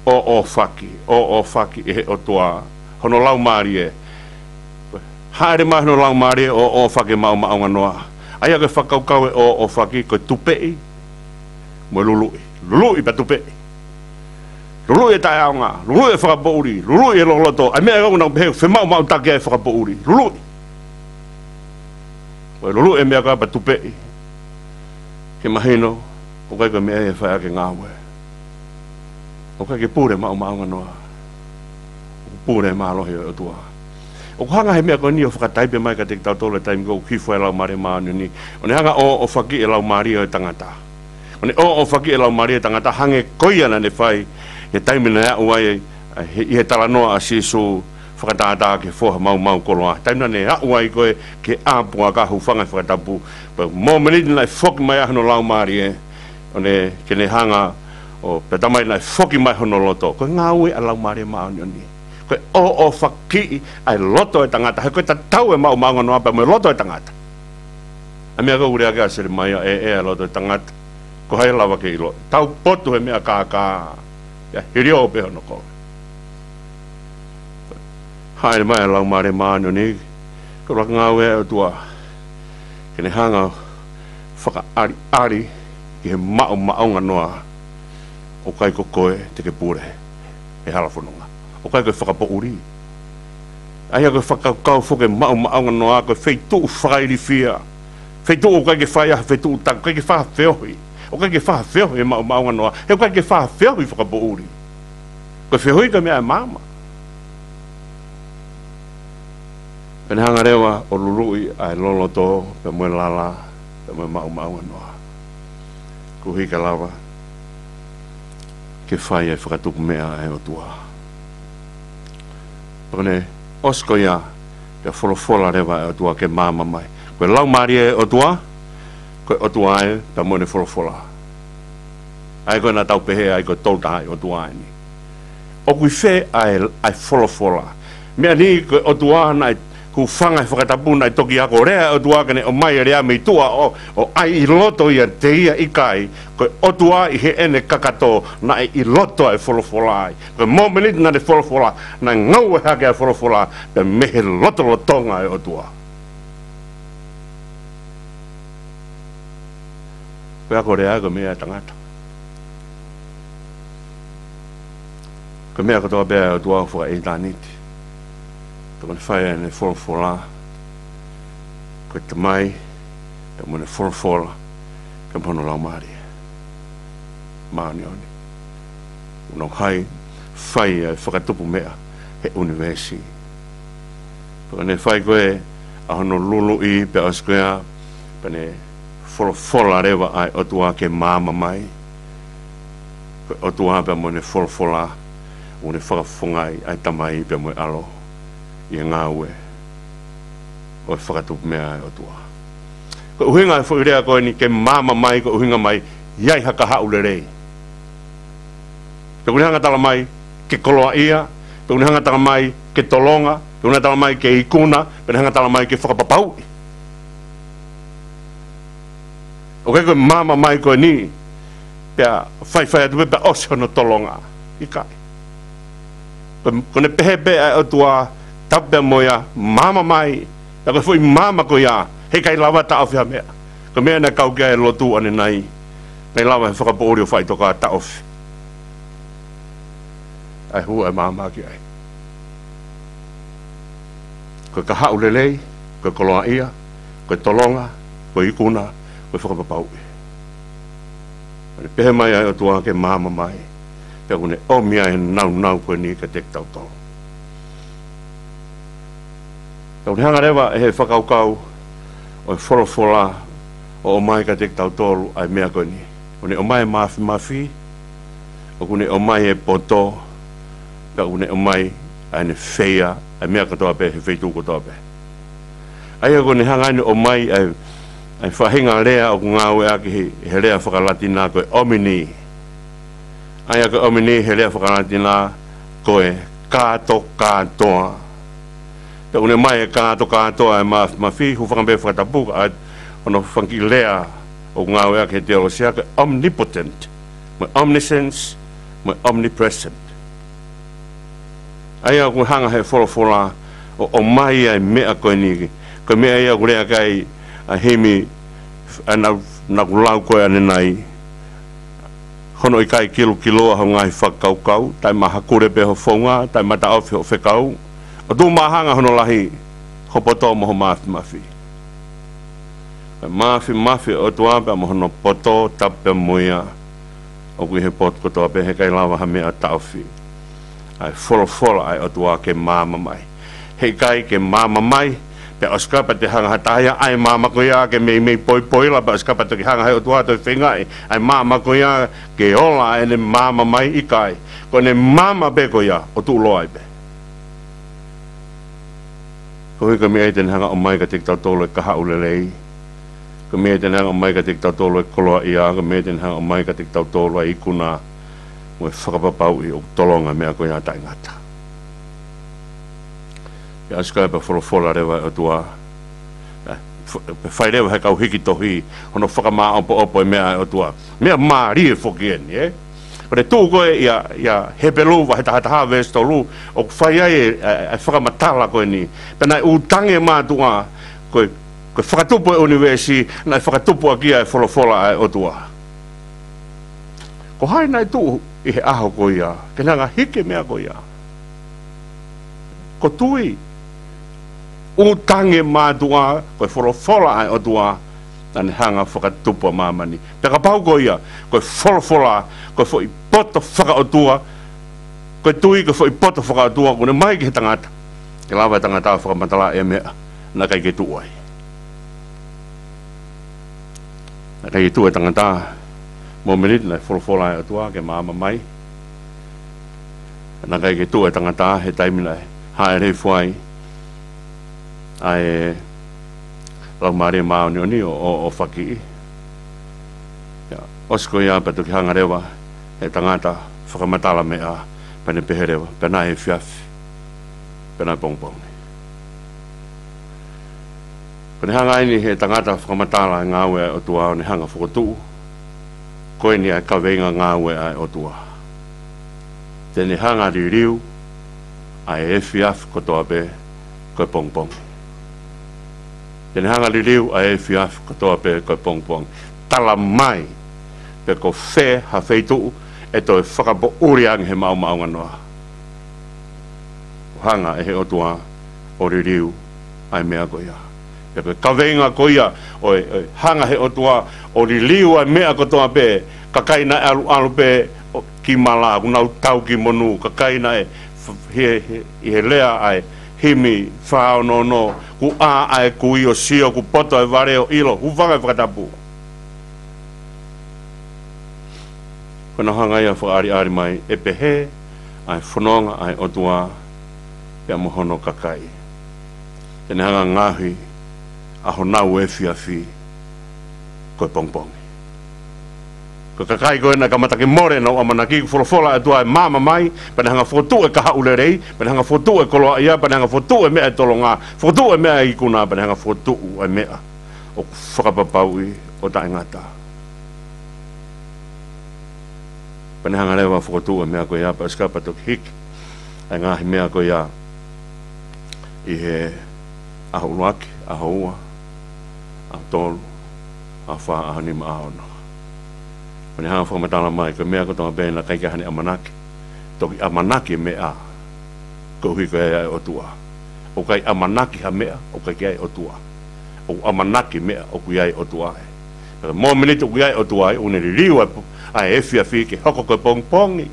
ʻōʻōfaki, ʻōʻōfaki ʻe he ʻOtua hono Laumālie. Hāʻele mai hono Laumālie ʻo ʻōʻōfaki e maʻumaʻunga noa. ʻA ia ko e fakakaukau e ʻōʻōfaki ko e tupeʻi mo e luluʻi. Luluʻi pea tupeʻi. Luluʻi e taʻeʻaonga, luluʻi e fakapoʻuli, luluʻi e loloto. ʻA e meʻa ʻoku nau pehē, femaʻumaʻutaki ai e fakapoʻuli. Luluʻi. Ko e luluʻi e meʻa ko ia pea tupeʻi. Ke mahino, ʻoku ʻikai ko e meʻa ia ʻe fai ʻaki e ngāue. ʻOku ʻikai ke pule maʻumaʻunga noa. ʻOku pule e mālohi ʻo e ʻOtua. ʻOku hanga he meʻa ko eni ʻo fakataipe mai kiate kitautolu he taimi ko ē ʻoku hifo ai e Laumālie Māʻoniʻoni. ʻO ne hanga ʻo ʻōʻōfaki e laumālie ʻo e tangata. ʻO ne ʻōʻōfaki e laumālie ʻo e tangata hangē ko ia naʻa ne fai he taimi naʻe aʻu ai ʻa e, ʻi he talanoa ʻa Sīsū fakatātā ki he foha maumau koloa. Taimi naʻa ne aʻu ai ko ē ki he ʻā puaka, hūfanga he fakatapu. Pea mōmeniti naʻe foki mai ai hono Laumālie, ʻo ne, ke ne hanga ʻo, pea taimi naʻe foki mai hono loto. Ko e ngāue ʻa e Laumālie Māʻoniʻoni. Ko e ʻōʻōfakiʻi ʻa e loto ʻo e tangata. He ko e tatau e maʻumaʻunga noa pea mo e loto ʻo e tangata. ʻA e meʻa ko ē ʻoku lea ki ai ʻa Selemaia, ʻe, ʻe ʻi ai e loto ʻo e tangata, ko hai ʻe lava ke ʻilo? Taupotu he meʻa kākā, pea hilio pē hono kovi. Hāʻele mai ʻa e Laumālie Māʻoniʻoni, ko e ʻuluaki ngāue ʻa e ʻOtua, ke ne hanga ʻo fakaʻaliʻali ki he maʻumaʻunga noa, ʻoku ʻikai ko koe te ke pule he hala fononga. ʻOku ʻikai ko e fakapoʻuli. ʻA ia ko e fakakaukau foki e maʻumaʻunga noa ko e feituʻu fakailifia. Feituʻu ʻoku ʻikai ke fai ai ha fetuʻutaki, ʻoku ʻikai ke fai ha feohi. ʻOku ʻikai ke fai ha feohi he maʻumaʻunga noa. He ʻoku ʻikai ke fai ha feohi fakapoʻuli. Ko e feohi ko e meʻa ʻa e maama. Pea ne hanga leva ʻo luluʻi ʻa e loloto, pea mo e lala, pea mo e maʻumaʻunga noa. Koeʻuhi ke lava ke fai ʻa e fakatupu meʻa ʻa e ʻOtua. Pea ko ʻene ʻosi ko ia, pea folofola leva ʻa e ʻOtua ke maama mai. Ko e Laumālie ʻo e ʻOtua, ko e ʻOtua ē, pea mo ʻene folofola. ʻA ia ko ē naʻa tau pehē ai ko e Tolu Tahaʻi ʻOtua eni. ʻOku ʻi fē ʻa e, ʻa e folofola? Meʻa ni ko e ʻOtua naʻe hūfanga he fakatapu, naʻe toki ako lea ʻa e ʻOtua ke ne ʻomai e lea mei tuʻa ʻo, ʻo ʻai ʻi loto ia ʻiate ia? ʻIkai, ko e ʻOtua ʻi heʻene kakato naʻe ʻi loto ʻa e folofola ai. Ko e mōmeniti naʻa ne folofola, naʻe ngaue hake ʻa e folofola, pea mei he lotolotonga ʻo e ʻOtua. Ko e ako lea ko e meʻa ʻa e tangata. Ko e meʻa kotoa pē ʻa e ʻOtua ʻoku fakaʻitāniti. Pea ko ʻene fai ʻene folofola, ko e Tamai, pea mo ʻene folofola, pea mo hono Laumālie Māʻoniʻoni. ʻOku nau fai, fai ʻa e fakatupu meʻa he ʻunivēsi. Pea ko ʻene fai ko ē ʻa hono luluʻi, pea ʻosi ko ia, pea ne folofola leva ʻa e ʻOtua ke maama mai. Ko e ʻOtua pea mo ʻene folofola, ʻoku ne fakafofongaʻi ʻa e Tamai pea mo e ʻAlo ʻi he ngāue ʻo e fakatupu meʻa ʻa e ʻOtua. Ko e ʻuhinga e foʻi lea ko eni ke maama mai, ko e ʻuhinga mai ʻi ai ha kahaʻu lelei. Pea ʻoku ne hanga tala mai ke koloaʻia, pea ʻoku ne hanga tala mai ke tolonga, pea ʻoku ne tala mai ke ikuna, pea ne hanga tala mai ke fakapapauʻi. ʻOku ʻikai ko e maama mai ko eni, pea faifai atu pē pea ʻosi hono tolonga. ʻIkai. Ko, ko ʻene pehē pē ʻa e ʻOtua, tapu pea mo ia, maama mai, pea ko e foʻi maama ko ia, heʻikai lava taʻofi ha meʻa. Ko e meʻa naʻe kau ki ai e lotu ʻanenai, naʻe lava he fakapoʻuli ʻo faʻitoka taʻofi ʻa e hū ʻa e maama ki ai. Ko e kahaʻu lelei, ko e koloaʻia, ko e tolonga, ko e ikuna, ko e fakapapauʻi. ʻOku ne pehē mai ʻa e ʻOtua ke maama mai, pea ʻoku ne ʻomi ai e nāunau ko eni kiate kitautolu. Pea ʻoku ne hanga leva ʻe he fakakaukau ʻo e folofola ʻo ʻomai kiate kitautolu ʻa e meʻa ko eni. ʻOku ne ʻomai e mafimafi, ʻoku ne ʻomai e poto, pea ʻoku ne ʻomai ʻa ʻene feia, ʻa e meʻa kotoa pē, he feituʻu kotoa pē. ʻA ia ʻoku ne hanga ʻeni ʻo ʻomai ʻa e, ʻa e faʻahinga lea ʻoku ngāueʻaki he, he lea fakalatina ko e ʻomini. ʻA ia ko e ʻomni he lea faka-Latina ko e kātokātoa. Pea ʻoku ne ʻomai e kātokātoa ʻa e māfimafi, hūfanga pē he fakatapu, ʻa hono fanga kiʻi lea ʻoku ngāueʻaki he teolosia ko e omnipotent, mo e omniscience, mo e omnipresent. ʻA ia ʻoku hanga he folofola ʻo ʻomai ʻa e meʻa ko eni. Ko e meʻa ia ʻoku lea ki ai ʻa e himi, ʻa ia naʻa ku lau ko ē ʻanenai. Hono ʻikai kilokiloa ho ngaahi fakakaukau, taʻe mahakule pē ho founga, taʻe mataʻofi ho fekau. ʻOku tuʻu māhanga hono lahi, ho poto mo ho māfimafi. Ko e māfimafi ʻo e ʻOtua pea mo hono poto tapu pea mo ia ʻoku ʻi he potu kotoa pē, he ʻikai lava ha meʻa ʻo taʻofi ʻa e folofola ʻa e ʻOtua ke maama mai. He ʻikai ke maama mai, pea ʻosi ko ia pea toe hanga ha taha ia ʻa e maama ko ia ke meimei poipoila, pea ʻosi ko ia pea toki hanga he ʻOtua ʻo toe feingaʻi ʻa e maama ko ia ke ola ʻa ʻene maama mai, ʻikai. Ko ʻene maama pē ko ia ʻo tuʻuloa ai pē. Koeʻuhi ko e meʻa ia te ne hanga ʻo ʻomai kiate kitautolu e kahaʻu lelei. Ko e meʻa ia te ne hanga ʻo ʻomai kiate kitautolu e koloaʻia, ko e meʻa ia te ne hanga ʻo ʻomai kiate kitautolu e ikuna mo e fakapapauʻi ʻoku tolonga e meʻa ko ia taʻengata. Pea ʻosi ko ia pea folofola leva e ʻOtua. ʻE, f-, pea fai leva he kau hiki tohi hono fakamāʻopoʻopo e meʻa ʻa e ʻOtua. Meʻa mālie foki eni, ē? Ko e tuʻu ko ē ʻia, ʻia Hepelū vahe taha taha veesi tolu, ʻoku fai ai e, e, e fakamatala ko eni. Pea naʻe ʻūtangi e mātuʻa, ko e, ko e fakatupu e ʻunivēsi, naʻe fakatupu ʻaki ia e folofola ʻa e ʻOtua. Ko hai naʻe tuʻu ʻi he ʻaho ko ia ke ne hanga hiki e meʻa ko ia? Ko tui. ʻUtangi e mātuʻa, ko e folofola ʻa e ʻOtua naʻa ne hanga fakatupu ʻa māmani. Pea kapau ko ia, ko e folofola, ko e foʻi poto fakaʻotua, ko e tui, ko e foʻi poto fakaʻotua, ʻoku ne ʻomai ki he tangata. Ke lava e tangata ʻo fakamatala e meʻa naʻe ʻikai ke tuʻu ai. Naʻe ʻikai ke tuʻu e tangata, mōmeniti naʻe folofola e ʻOtua ke maama mai. Naʻe ʻikai ke tuʻu e tangata he taimi naʻe hāʻele hifo ai ʻa e Laumālie Māʻoniʻoni ʻo, ʻo, ʻo fakiʻi. Ia, ʻosi ko ia pea toki hanga leva he tangata fakamatala meʻa, pea ne pehē leva, pea naʻe efiafi, pea naʻe pongipongi. Ko ʻene hanga eni he tangata fakamatala e ngāue ʻa e ʻOtua ʻo ne hanga fokotuʻu, ko eni ʻa e kaveinga ngāue ʻa e ʻOtua. Te ne hanga liliu ʻa e efiafi kotoa pē ko e pongipongi. Te ne hanga liliu ʻa e efiafi kotoa pē ko e pongipongi. Tala mai pe ko fē ha feituʻu ʻe toe fakapoʻuli ange he maomaonganoa. ʻO hanga ʻe he ʻOtua ʻo liliu ʻa e meʻa ko ia. Pea ko e kaveinga ko ia ʻo e, ʻo e hanga he ʻOtua ʻo liliu ʻa e meʻa kotoa pē, kakai naʻe ʻaluʻalu pē ʻo ki mala, ʻoku nau tau ki monū, kakai naʻe f-, he, he, ʻi he lea ʻa e himi fā ono ono, kuo ʻā ʻa e kui ʻo sio, kuo poto e vale ʻo ʻilo, hūfanga he fakatapu. Ko ʻenau hanga ia ʻo fakaʻaliʻali mai, ʻe pehē ʻa e fononga ʻa e ʻOtua pea mo hono kakai. Te ne hanga ngaohi ʻa honau efiafi ko e pongipongi. Ko e kakai ko ē naʻe kamata ke mole ʻenau ʻamanaki, kuo folofola e ʻOtua ʻe maama mai, pea ne hanga fokotuʻu e kahaʻu lelei, pea ne hanga fokotuʻu e koloaʻia, pea ne hanga fokotuʻu e meʻa ʻe tolonga, fokotuʻu e meʻa ʻe ikuna, pea ne hanga fokotuʻu e meʻa ʻoku fakapapauʻi ʻo taʻengata. Pea ne hanga leva fokotuʻu e meʻa ko ia, pea ʻosi ko ia pea toki hiki ʻa e ngaahi meʻa ko ia ʻi he ʻaho ʻuluaki, ʻaho ua, ʻaho tolu, ʻaho fā, ʻaho nima, ʻaho ono. Pea ne hanga fakamatala mai, ko e meʻa kotoa pē naʻe ʻikai ke ʻi ai haʻane ʻamanaki, toki ʻamanaki e meʻa koeʻuhi ko e ʻa e ʻOtua. ʻOku ʻikai ʻamanaki ha meʻa ʻoku ʻikai ke ʻi ai ʻOtua. ʻOku ʻamanaki meʻa ʻoku ʻi ai ʻOtua ai. Pea mōmeniti ʻoku ʻi ai ʻOtua ai, ʻoku ne liliu ʻa e po-, ʻa e efiafi ke hoko ko e pongipongi.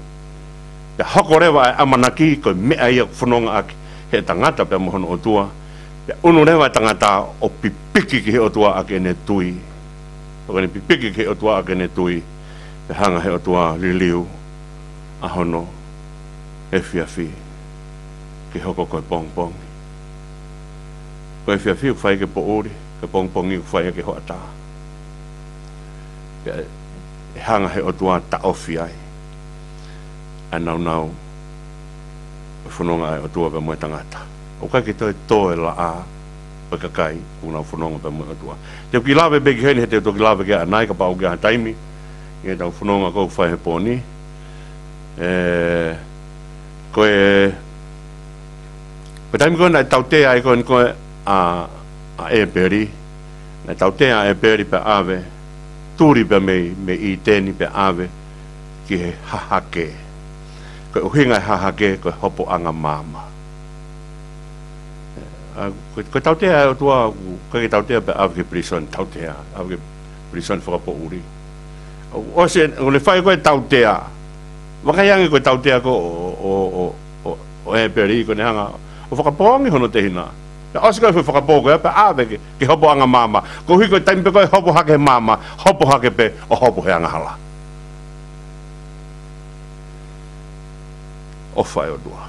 Pea hoko leva ʻa e ʻamanaki ko e meʻa ia ʻoku fononga ʻaki he tangata pea mo hono ʻOtua. Pea ʻunu leva e tangata ʻo pipiki ki he ʻOtua ʻaki ʻene tui. ʻOku ne pipiki ki he ʻOtua ʻaki ʻene tui. Pea hanga he ʻOtua liliu ʻa hono efiafi ke hoko ko e pongipongi. Ko e efiafi ʻoku fai ke poʻuli, ko e pongipongi ʻoku fai ke hoʻatā. Pea ʻe hanga he ʻOtua ʻo taʻofi ai. ʻa e nāunau ʻo e fononga ʻa e ʻOtua pea mo e tangata. ʻOku ʻikai ke toe tō e laʻā ʻo e kakai ʻoku nau fononga pea mo e ʻOtua. Te u kiʻi lave pē ki heni he te u toki lave ki ai ʻanai kapau ʻoku ʻi ai ha taimi ʻi heʻetau fononga ʻoku fai he pō ni. ʻE, ko e, ko e taimi ko ē naʻe tautea ai ko eni ko ē ʻa, ʻa ʻĒpeli, naʻe tautea ʻa ʻĒpeli pea ʻave, tuli pea mei, mei ʻĪteni pea ʻave ki he hahake. Ko e ʻuhinga e hahake, ko e hopoʻanga maama. ʻA, ko, ko e tautea ʻa e ʻOtua, ʻoku ʻikai ke tautea pea ʻave ki he pilīsone, tautea, ʻave ki he pilīsone fakapoʻuli. ʻO, ʻosi, ʻo ne fai ko e tautea. Vakai ange ko e tautea ko ē ʻo, ʻo, ʻo, ʻo, ʻo ʻĒpeli, ko ʻene hanga ʻo fakapoongi hono tehina. Pea ʻosi ko ē foʻi fakapō ko ē, pea ʻave ki he, ki he hopoʻanga maama. Koeʻuhi ko e taimi pē ko ē hopo hake he maama, hopo hake pē ʻo hopo he angahala. ʻOfa e ʻOtua.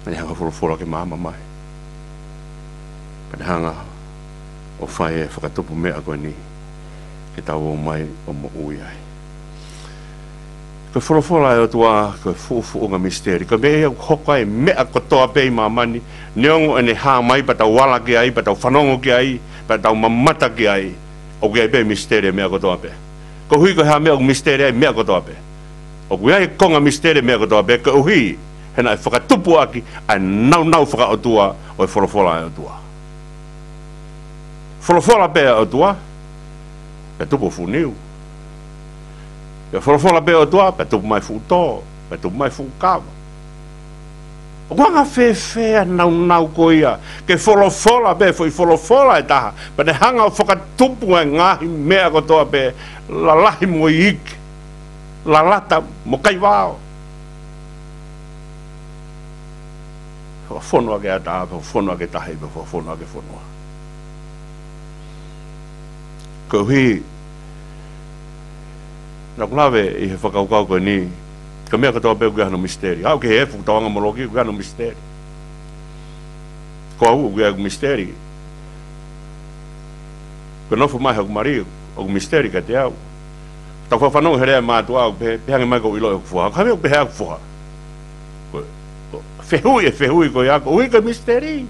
Naʻa ne hanga ʻo folofola ke maama mai. Pea ne hanga ʻo fai e fakatupu meʻa ko eni ke tau ō mai ʻo moʻui ai. Ko e folofola ʻa e ʻOtua, ko e fuʻufuʻunga misiteli. Ko e meʻa ia ʻoku hoko ai e meʻa kotoa pē ʻi māmani, neongo ʻene hā mai pea tau ala ki ai, pea tau fanongo ki ai, pea tau mamata ki ai, ʻoku ʻi ai pē misiteli e meʻa kotoa pē. Koeʻuhi ko e hā e meʻa ʻoku misiteli ai e meʻa kotoa pē? ʻOku ʻi ai e konga misiteli e meʻa kotoa pē, koeʻuhi he naʻe fakatupu ʻaki ʻa e nāunau fakaʻotua ʻo e folofola ʻa e ʻOtua. Folofola pē ʻa e ʻOtua, pea tupu fuʻu niu. Pea folofola pē ʻa e ʻOtua, pea tupu mai fuʻu tō, pea tupu mai fuʻu kava. ʻOku anga fēfē ʻa e nāunau ko ia, ke folofola pē foʻi folofola ʻe taha, pea ne hanga ʻo fakatupu ʻa e ngaahi meʻa kotoa pē, lalahi mo iiki, lalata mo kaivao. Fakafonu ʻaki ʻa e ʻatā, fakafonu ʻaki e tahi, fakafonu ʻaki e fonua. Koeʻuhi, naʻa ku lave ʻi he fakakaukau ko eni, ko e meʻa kotoa pē ʻoku ʻi ai hano misiteli. Aʻu ki he efu, tauanga mo loki, ʻoku ʻi ai hano misiteli. Ko au, ʻoku ʻi ai ʻeku misiteli. Ko e nofo mai hoku mali, ʻoku misiteli kiate au. Tau fakafanongo he lea ʻa e mātuʻa, ʻoku pehē, pehē ange mai ʻoku ou ʻiloʻi hoku foha. Ka meʻa ʻoku pehē ʻa hoku foha. Ko, ko, fehuʻi, e fehuʻi ko ia, koeʻuhi ko e misiteli.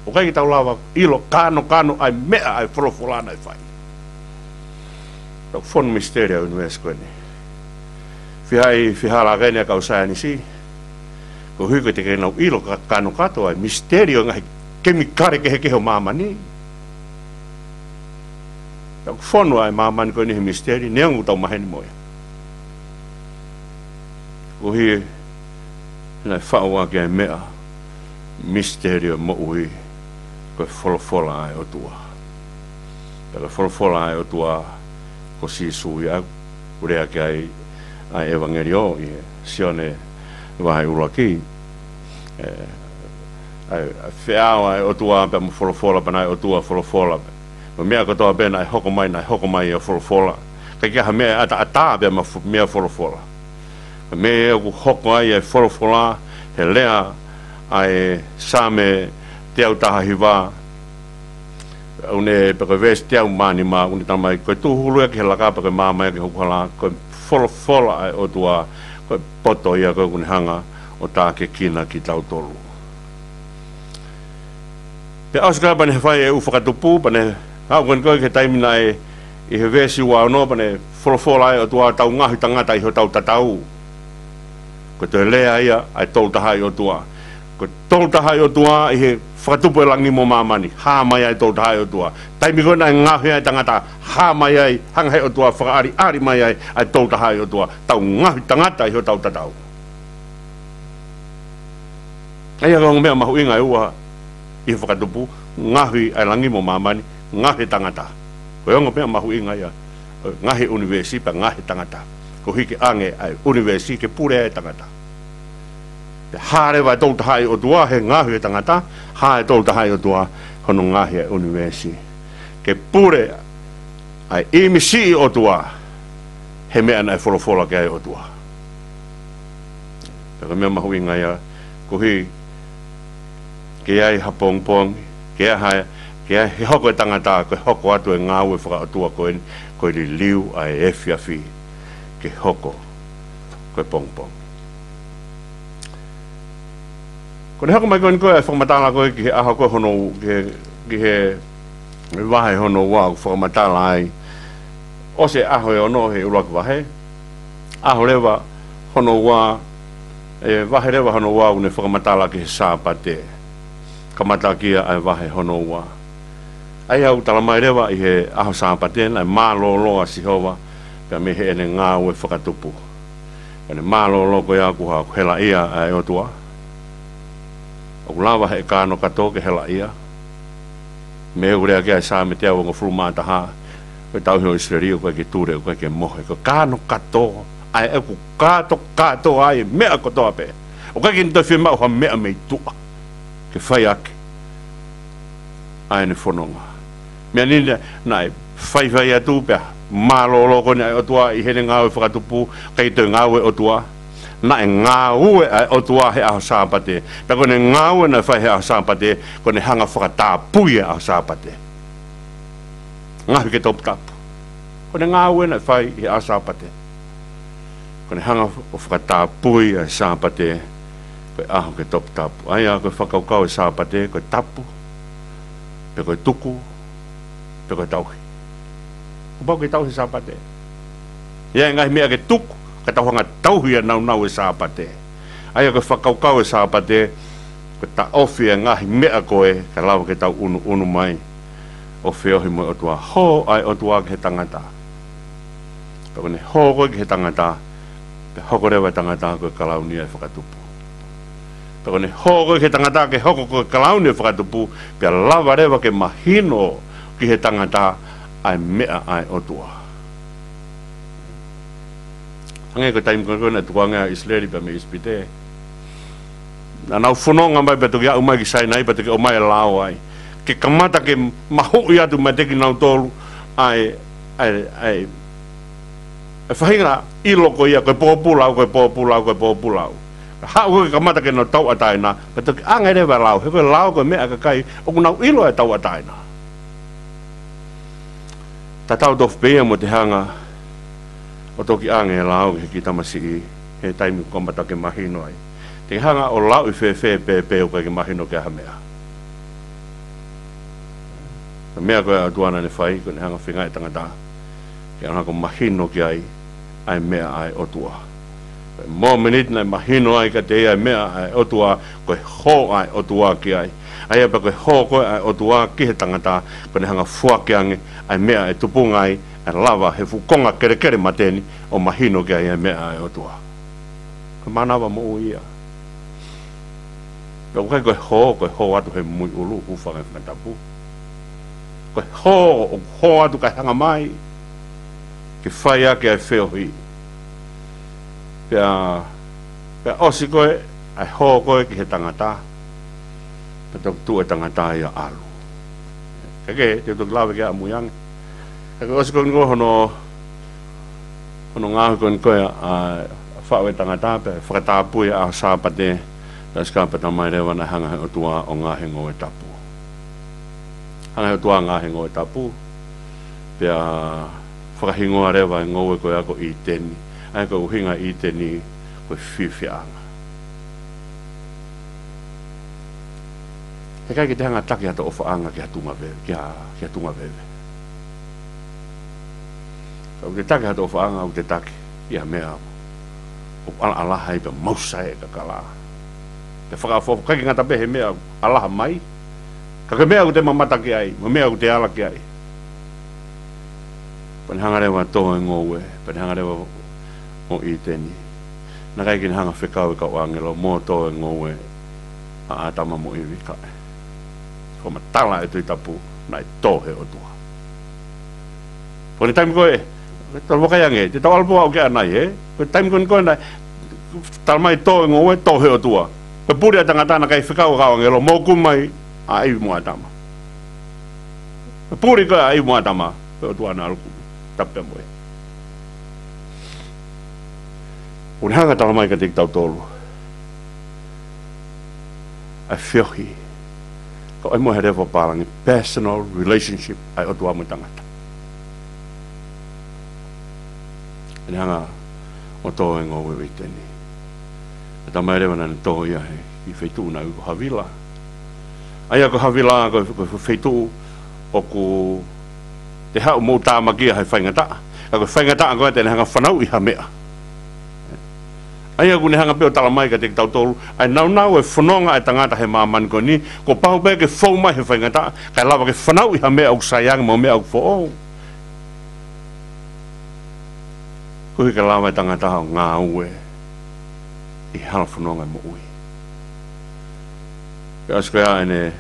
ʻOku ʻikai ke tau lava ʻilo kānoka ʻa e meʻa ʻa e folofola naʻe fai. Tau fonu misiteli ʻa e ʻunivēsi ko eni. Fiha ʻi, fiha laka eni ʻa e kau saienisi. Koeʻuhi ko e teʻeki ke nau ʻilo ka, kānoka ʻa e misiteli ʻo e ngaahi kemikale kehekehe ʻo māmani. Tau fonu ʻa e māmani ko eni he misiteli, neongo ʻoku tau maheni mo ia. Koeʻuhi naʻe faʻu ʻaki ʻa e meʻa, misiteli ʻo e moʻui, ko e folofola ʻa e ʻOtua. Pea ko e folofola ʻa e ʻOtua, ko Sīsū ia, ʻoku lea ki ai ʻa e ʻevangeliō ʻi he Sione vahe ʻuluaki. ʻE, ʻa e, ʻa e feʻao ʻa e ʻOtua pea mo e folofola, pea naʻe ʻOtua folofola. Mo e meʻa kotoa pē naʻe hoko mai, naʻe hoko mai ʻi he folofola. ʻIkai ke ʻi ai ha meʻa ʻe ʻataʻatā pea mo e fo-, meʻa folofola. Ko e meʻa ʻoku hoko ai e folofola, he lea ʻa e Saame teau taha hiva, ʻoku ne, pea ko e veesi teau mā nima, ʻoku ne talamai, ko e tūhulu ia ki he laka pea ko e maama ia ki hoku hala, ko e folofola ʻa e ʻOtua, ko e poto ia ko ē ʻoku ne hanga ʻo tākiekina kitautolu. Pea ʻosi ko ia pea ne fai e ʻū fakatupu, pea ne aʻu ko eni ko ē ki he taimi naʻe ʻi he veesi ua ono, pea ne folofola ʻa e ʻOtua, tau ngaohi tangata ʻi hotau tatau. Ko e toe lea ia ʻa e Tolu Tahaʻi ʻOtua. Ko e Tolu Tahaʻi ʻOtua ʻi he fakatupu e langi mo māmani. Hā mai ai e Tolu Tahaʻi ʻOtua. Taimi ko ē naʻe ngaohi ai e tangata, hā mai ai, hanga he ʻOtua fakaʻaliʻali mai ai ʻa e Tolu Tahaʻi ʻOtua. Tau ngaohi tangata ʻi hotau tatau. ʻA ia ko e ongo meʻa mahuʻinga ʻe ua ʻi he fakatupu, ngaohi ʻa e langi mo māmani, ngaohi e tangata. Ko e ongo meʻa mahuʻinga ia, ngaohi e ʻunivēsi pea ngaohi e tangata. Koeʻuhi ke ʻange ʻa e ʻunivēsi ke pule ai e tangata. Pea hā leva e Tolu Tahaʻi ʻOtua he ngaohi e tangata, hā e Tolu Tahaʻi ʻOtua hono ngaohi e ʻunivēsi. Ke pule ʻa e ʻīmisi ʻo e ʻOtua, he meʻa naʻe folofola ki ai e ʻOtua. Pea ko e meʻa mahuʻinga ia, koeʻuhi ke ʻi ai ha pongipongi, ke ʻi ai ha, ke ʻi ai he hoko e tangata, ko e hoko atu e ngāue fakaʻotua ko eni, ko e liliu ʻa e efiafi. ke hoko ko e pongipongi. Ko ʻene hoko mai ko eni ko e fakamatala ko ē ki he ʻaho ko ē hono, ki he, ki he vahe hono ua ʻoku fakamatala ai. ʻOsi e ʻaho ʻe ono he ʻuluaki vahe. ʻAho leva hono ua, ʻe vahe leva hono ua ʻoku ne fakamatala ki he Sāpate. Kamataʻaki ia ʻa e vahe hono ua. ʻA ia ʻoku talamai leva ʻi he ʻaho Sāpate naʻe mālōlō ʻa Sihova, pea mei heʻene ngāue fakatupu. Ko ʻene mālōlō ko ia ʻoku hā ʻoku helaʻia ʻa e ʻOtua. ʻOku lava he kānokato ke helaʻia. Meʻa ʻoku lea ki ai ʻa e Saame teau hongofulu mā taha, ko e tauhi ʻo ʻIsileli ʻoku ʻikai ke tule, ʻoku ʻikai ke mohe. Ko e kānokato, ʻa ia ʻoku kātokātoa ai e meʻa kotoa pē. ʻOku ʻikai ke ne toe fiemaʻu ha meʻa mei tuʻa ke fai ʻaki ʻa ʻene fononga. Meʻa ni naʻe, naʻe faifai atu pea mālōlō ko eni ʻa e ʻOtua ʻi heʻene ngāue fakatupu, ʻikai toe ngāue ʻOtua. Naʻe ngāue ʻa e ʻOtua he ʻaho Sāpate. Pea ko ʻene ngāue naʻe fai he ʻaho Sāpate, ko ʻene hanga ʻo fakatapui e ʻaho Sāpate. Ngaohi ke toputapu. Ko ʻene ngāue naʻe fai he ʻaho Sāpate. Ko ʻene hanga ʻo fakatapui ʻa e Sāpate, ko e ʻaho ke toputapu. ʻA ia ko e fakakaukau e Sāpate, ko e tapu, pe ko e tuku, pe ko e tauhi. Kuo pau ke tauhi e Sāpate. ʻI ai e ngaahi meʻa ke tuku, ka tau hanga ʻo tauhi ʻa e nāunau e Sāpate. ʻA ia ko e fakakaukau e Sāpate, ko e taʻofi e ngaahi meʻa ko ē, ka lava ke tau ʻunuʻunu mai ʻo feohi mo e ʻOtua. Hō ʻa e ʻOtua ki he tangata. Pea ko ʻene hō ko ē ki he tangata, pea hoko leva e tangata ko e kalauni ʻa e fakatupu. Pea ko ʻene hō ko ē ki he tangata ke hoko ko e kalauni ʻa e fakatupu, pea lava leva ke mahino ki he tangata ʻa e meʻa ʻa e ʻOtua. Hangē ko e taimi ko ē naʻe tukuange ai ʻa ʻIsileli pea mei ʻIsipite. Naʻa nau fononga mai pea toki aʻu mai ki Sainai pea toki ʻomai e lao ai. Ke kamata ke mahuʻi atu meiate kinautolu ʻa e, ʻa e, ʻa e, ʻa e faʻahinga ʻilo ko ia, ko e pōpula au, ko e pōpula au, ko e pōpula au. Haʻu ko ē ke kamata ke nau tauʻatāina, pea toki ʻange leva e lao, he ko e lao ko e meʻa ʻa e kakai ʻoku nau ʻilo e tauʻatāina. Tatau tofu pē ia mo ʻete hanga ʻo toki ʻange e lao ki he kiʻi tamasiʻi, he taimi kuo kamata ke mahino ai. Te ke hanga ʻo lauʻi fēfē pē pea ʻoku ʻikai ke mahino ki ai ha meʻa. Ko e meʻa ko ē ʻa e ʻOtua naʻa ne fai, ko ʻene hanga ʻo feinga e tangata ke hanga ʻo mahino ki ai ʻa e meʻa ʻa e ʻOtua. Ko e mōmeniti naʻe mahino ai kiate ia e meʻa ʻa e ʻOtua, ko e hō ʻa e ʻOtua ki ai. ʻA ia pea ko e hō ko ē ʻa e ʻOtua ki he tangata, ko ʻene hanga ʻo foaki ange ʻa e meʻa ʻe tupunga ai, ʻe lava he fuʻu konga kelekele mate ni ʻo mahino ki ai e meʻa ʻa e ʻOtua. Ko e mānava moʻui ia. Pea ʻoku ʻikai ko e hō, ko e hō atu he muiʻulu, hūfanga he fanga tapu. Ko e hō, ʻoku hō atu kae hanga mai ke fai ʻaki ʻa e feohi. Pea, pea ʻosi ko ē ʻa e hō ko ē ki he tangata, pea toki tuʻu e tangata ia ʻo ʻalu. Kae kehe, te u toki lave ki ai ʻamui ange. Kae ʻosi ko eni ko hono, hono ngaohi ko eni ko ē ʻa e faʻu e tangata pea fakatapui e ʻaho Sāpate, pea ʻosi ko ia pea talamai leva naʻe hanga he ʻOtua ʻo ngaohi e ngoue tapu. Hanga he ʻOtua ʻo ngaohi e ngoue tapu, pea fakahingoa leva e ngoue ko ia ko ʻĪteni. ʻA ia ko e ʻuhinga ʻo ʻĪteni ko e fiefiaʻanga. He ʻikai ke te hanga ʻo taki hato ʻofaʻanga ki ha tuʻunga veve, ki ha, ki ha tuʻunga veve. Ka ʻoku te taki hato ʻofaʻanga, ʻoku te taki ia meʻa ʻoku ʻalaʻala ai pea mausa e kakala. Te fakaʻofoʻofa, ʻikai ke ngata pē he meʻa ʻoku ʻalaha mai, ka ko e meʻa ʻoku te mamata ki ai, mo e meʻa ʻoku te ala ki ai. Pea ne hanga leva ʻo tō e ngoue, pea ne hanga leva ʻo ʻĪteni. Naʻe ʻikai ke ne hanga ʻo fekau e kau ʻāngelo mo tō e ngoue ʻa ʻĀtama mo ʻIvi kae. Ko e matala e Tohi Tapu, naʻe tō he ʻOtua. Ko e taimi ko ē, tau vakai ange, te tau ʻalu pē ʻo aʻu ki ai, ē? Ko e taimi ko ē naʻe talamai tō e ngoue, tō he ʻOtua. Ko e puli ʻa e tangata naʻe ʻikai fekau e kau ʻāngelo, mou kumi mai ʻa ʻIvi mo ʻĀtama. Ko e puli ko ē ʻa ʻIvi mo ʻĀtama, ko e ʻOtua naʻe ʻalu ʻo kumi, tapu pē mo ia. ʻOku ne hanga ʻo talamai kiate kitautolu ʻa e feohi. Ka ʻoku ʻi ai mo e level pālangi, personal relationship ʻa e ʻOtua mo e tangata. ʻOku ne hanga ʻo tō e ngoue ʻo ʻĪteni. Pea talamai leva naʻa ne tō ia he kiʻi feituʻu naʻe ui ko Havila. ʻA ia ko Havila ko e, ko e feituʻu ʻoku te haʻu mo ʻū tāmaki ia he faingataʻa. Ka ko e faingataʻa ko ē te ne hanga fanauʻi ha meʻa. ʻA ia ʻoku ne hanga pē ʻo talamai kiate kitautolu ʻa e naunau e fononga ʻa e tangata he māmani ko eni, kuo pau pē ke fou mai he faingataʻa, kae lava ke fanauʻi ha meʻa ʻoku sai ange mo e meʻa ʻoku foʻou. Koeʻuhi ke lava e tangata ʻo ngāue ʻi he hala fononga e moʻui. Pea ʻosi ko ia ʻene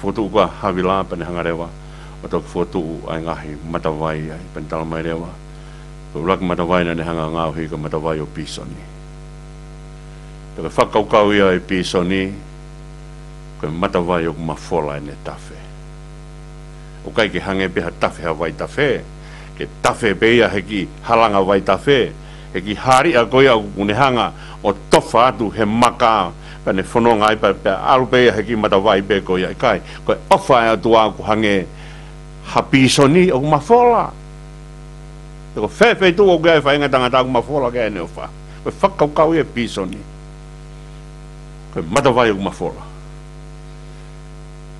fokotuʻu ko ia ʻa Havila pea ne hanga leva ʻo toki fokotuʻu ʻa e ngaahi matavai ai, pea ne talamai leva ko e ʻuluaki matavai naʻa ne hanga ngaohi ko e matavai ʻo Pīsoni. Pea ko e fakakaukau ia ʻo e Pīsoni, ko e matavai ʻoku mafola ʻene tafe. ʻOku ʻikai ke hangē pē ha tafe ha vaitafe, ke tafe pē ia he kiʻi halanga vaitafe, he kiʻi hāliʻa ko ia ʻoku ne hanga ʻo tofa atu he maka, pea ne fononga ai pea, pea ʻalu pē ia he kiʻi matavai pē ko ia, ʻikai. Ko e ʻofa ʻa e ʻOtua ʻoku hangē ha pīsoni ʻoku mafola. Pea ko fē feituʻu ʻoku ʻi ai e faʻahinga tangata ʻoku mafola ki ai ʻene ʻofa. Ko e fakakaukau ia e Pīsoni. Ko e matavai ʻoku mafola.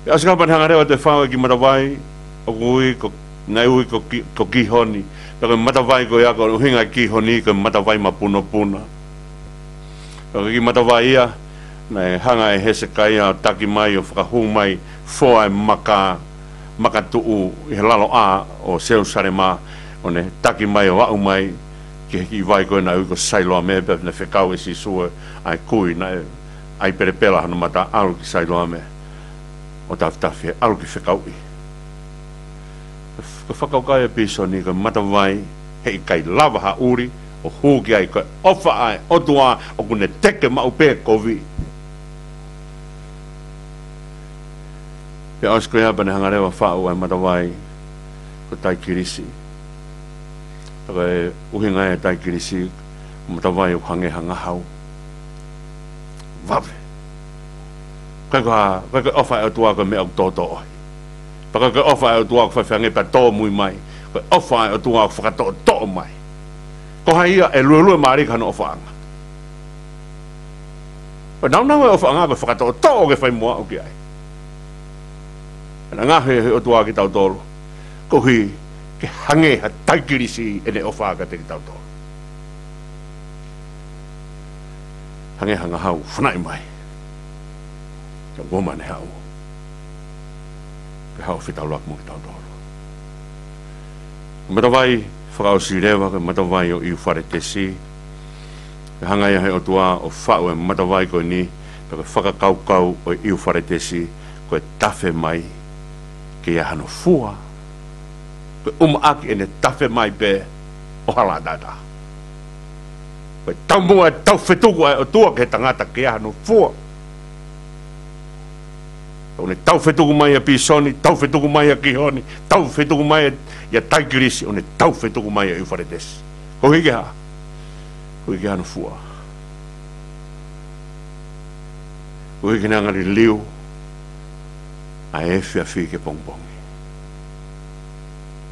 Pea ʻosi ko ia pea ne hanga leva ʻo toe fai e kiʻi matavai ʻoku ui ko, naʻe ui ko Ki-, ko Kihoni. Pea ko e matavai ko ia ko e ʻuhinga e Kihoni ko e matavai mapunopuna. Pea ko e kiʻi matavai ia naʻe hanga ʻe Hesekaia ʻo taki mai ʻo fakahū mai foa e maka, makatuʻu ʻi he lalo ʻā ʻo Selūsalema, ʻo ne taki mai ʻo aʻu mai ki he kiʻi vai ko ē naʻe ui ko Sailoame, pea naʻe fekau ʻe Sīsū ʻa e kui naʻe ʻai pelepela hono mata, ʻalu ki Sailoame ʻo tafitafi, ʻalu ki fekauʻi. Ko e fakakaukau ia e Pīsoni ko e matavai heʻikai lava ha ʻuli ʻo hū ki ai, ko e ʻofa ʻa e ʻOtua ʻoku ne teke maʻu pē kovi. Pea ʻosi ko ia pea ne hanga leva ʻo faʻu ʻa e matavai ko Taikilisi. Pea ko e ʻuhinga ia e Taikilisi, matavai ʻoku hangē ha ngahau. Vave. ʻIkai ko ha, ʻikai ko e ʻofa ʻa e ʻOtua ko e meʻa ʻoku tōtōʻohi. Pea ʻikai ko e ʻofa ʻa e ʻOtua ʻoku faifai ange pea tōmui mai. Ko e ʻofa ʻa e ʻOtua ʻoku fakatoʻotoʻo mai. Ko hai ia ʻe luelue mālie ki hano ʻofaʻanga? Ko e naunau e ʻofaʻanga ko e fakatoʻotoʻo ke fai mo aʻu ki ai. Pea naʻe ngaohi ʻe he ʻOtua kitautolu koeʻuhi ke hangē ha Taikilisi ʻene ʻofa kiate kitautolu. Hangē ha ngahau fanaʻi mai. Ka ʻoku ʻomai ʻene haʻu ke haʻu ʻo fetaulaki mo kitautolu. Ko e matavai fakaʻosi leva, ko e matavai ʻo ʻIufaletesi. Pea hanga ia ʻe he ʻOtua ʻo faʻu e matavai ko eni, pea ko e fakakaukau ʻo ʻIufaletesi, ko e tafe mai ke ʻi ai hano fua. Ko e ʻumaʻā ʻene tafe mai pē ʻo hala ʻataʻatā. Ko e taumuʻa e taufetuku ʻa e ʻOtua ki he tangata ke ʻi ai hano fua. ʻO ne taufetuku mai ʻa Pīsoni, taufetuku mai ʻa Kihoni, taufetuku mai ʻa Taikilisi, ʻo ne taufetuku mai ʻa ʻIufaletesi. Koeʻuhi ke hā? Koeʻuhi ke ʻi ai hano fua. Koeʻuhi ke ne hanga liliu ʻa e efiafi ki he pongipongi.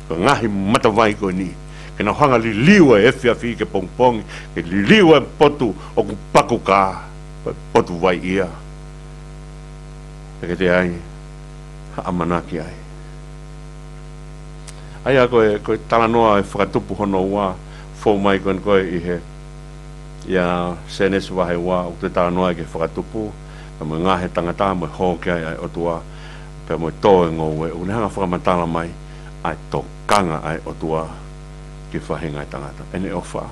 Ko e ngaahi matavai ko eni, ke nau hanga liliu ʻa e efiafi ki he pongipongi, ke liliu ʻa e potu ʻoku paku kā, ko e potu vai ia. Pea ke toe ʻi ai ha ʻamanaki ai. ʻA ia ko e, ko e talanoa e Fakatupu hono ua, fou mai ko eni ko ē ʻi he, ʻia Sēnesi vahe ua, ʻoku toe talanoa ki he Fakatupu, pea mo e ngaohi e tangata, mo e hō ki ai ʻa e ʻOtua, pea mo e tō e ngoue, ʻoku ne hanga ʻo fakamatala mai ʻa e tokanga ʻa e ʻOtua ki he faʻahinga e tangata. ʻEne ʻofa.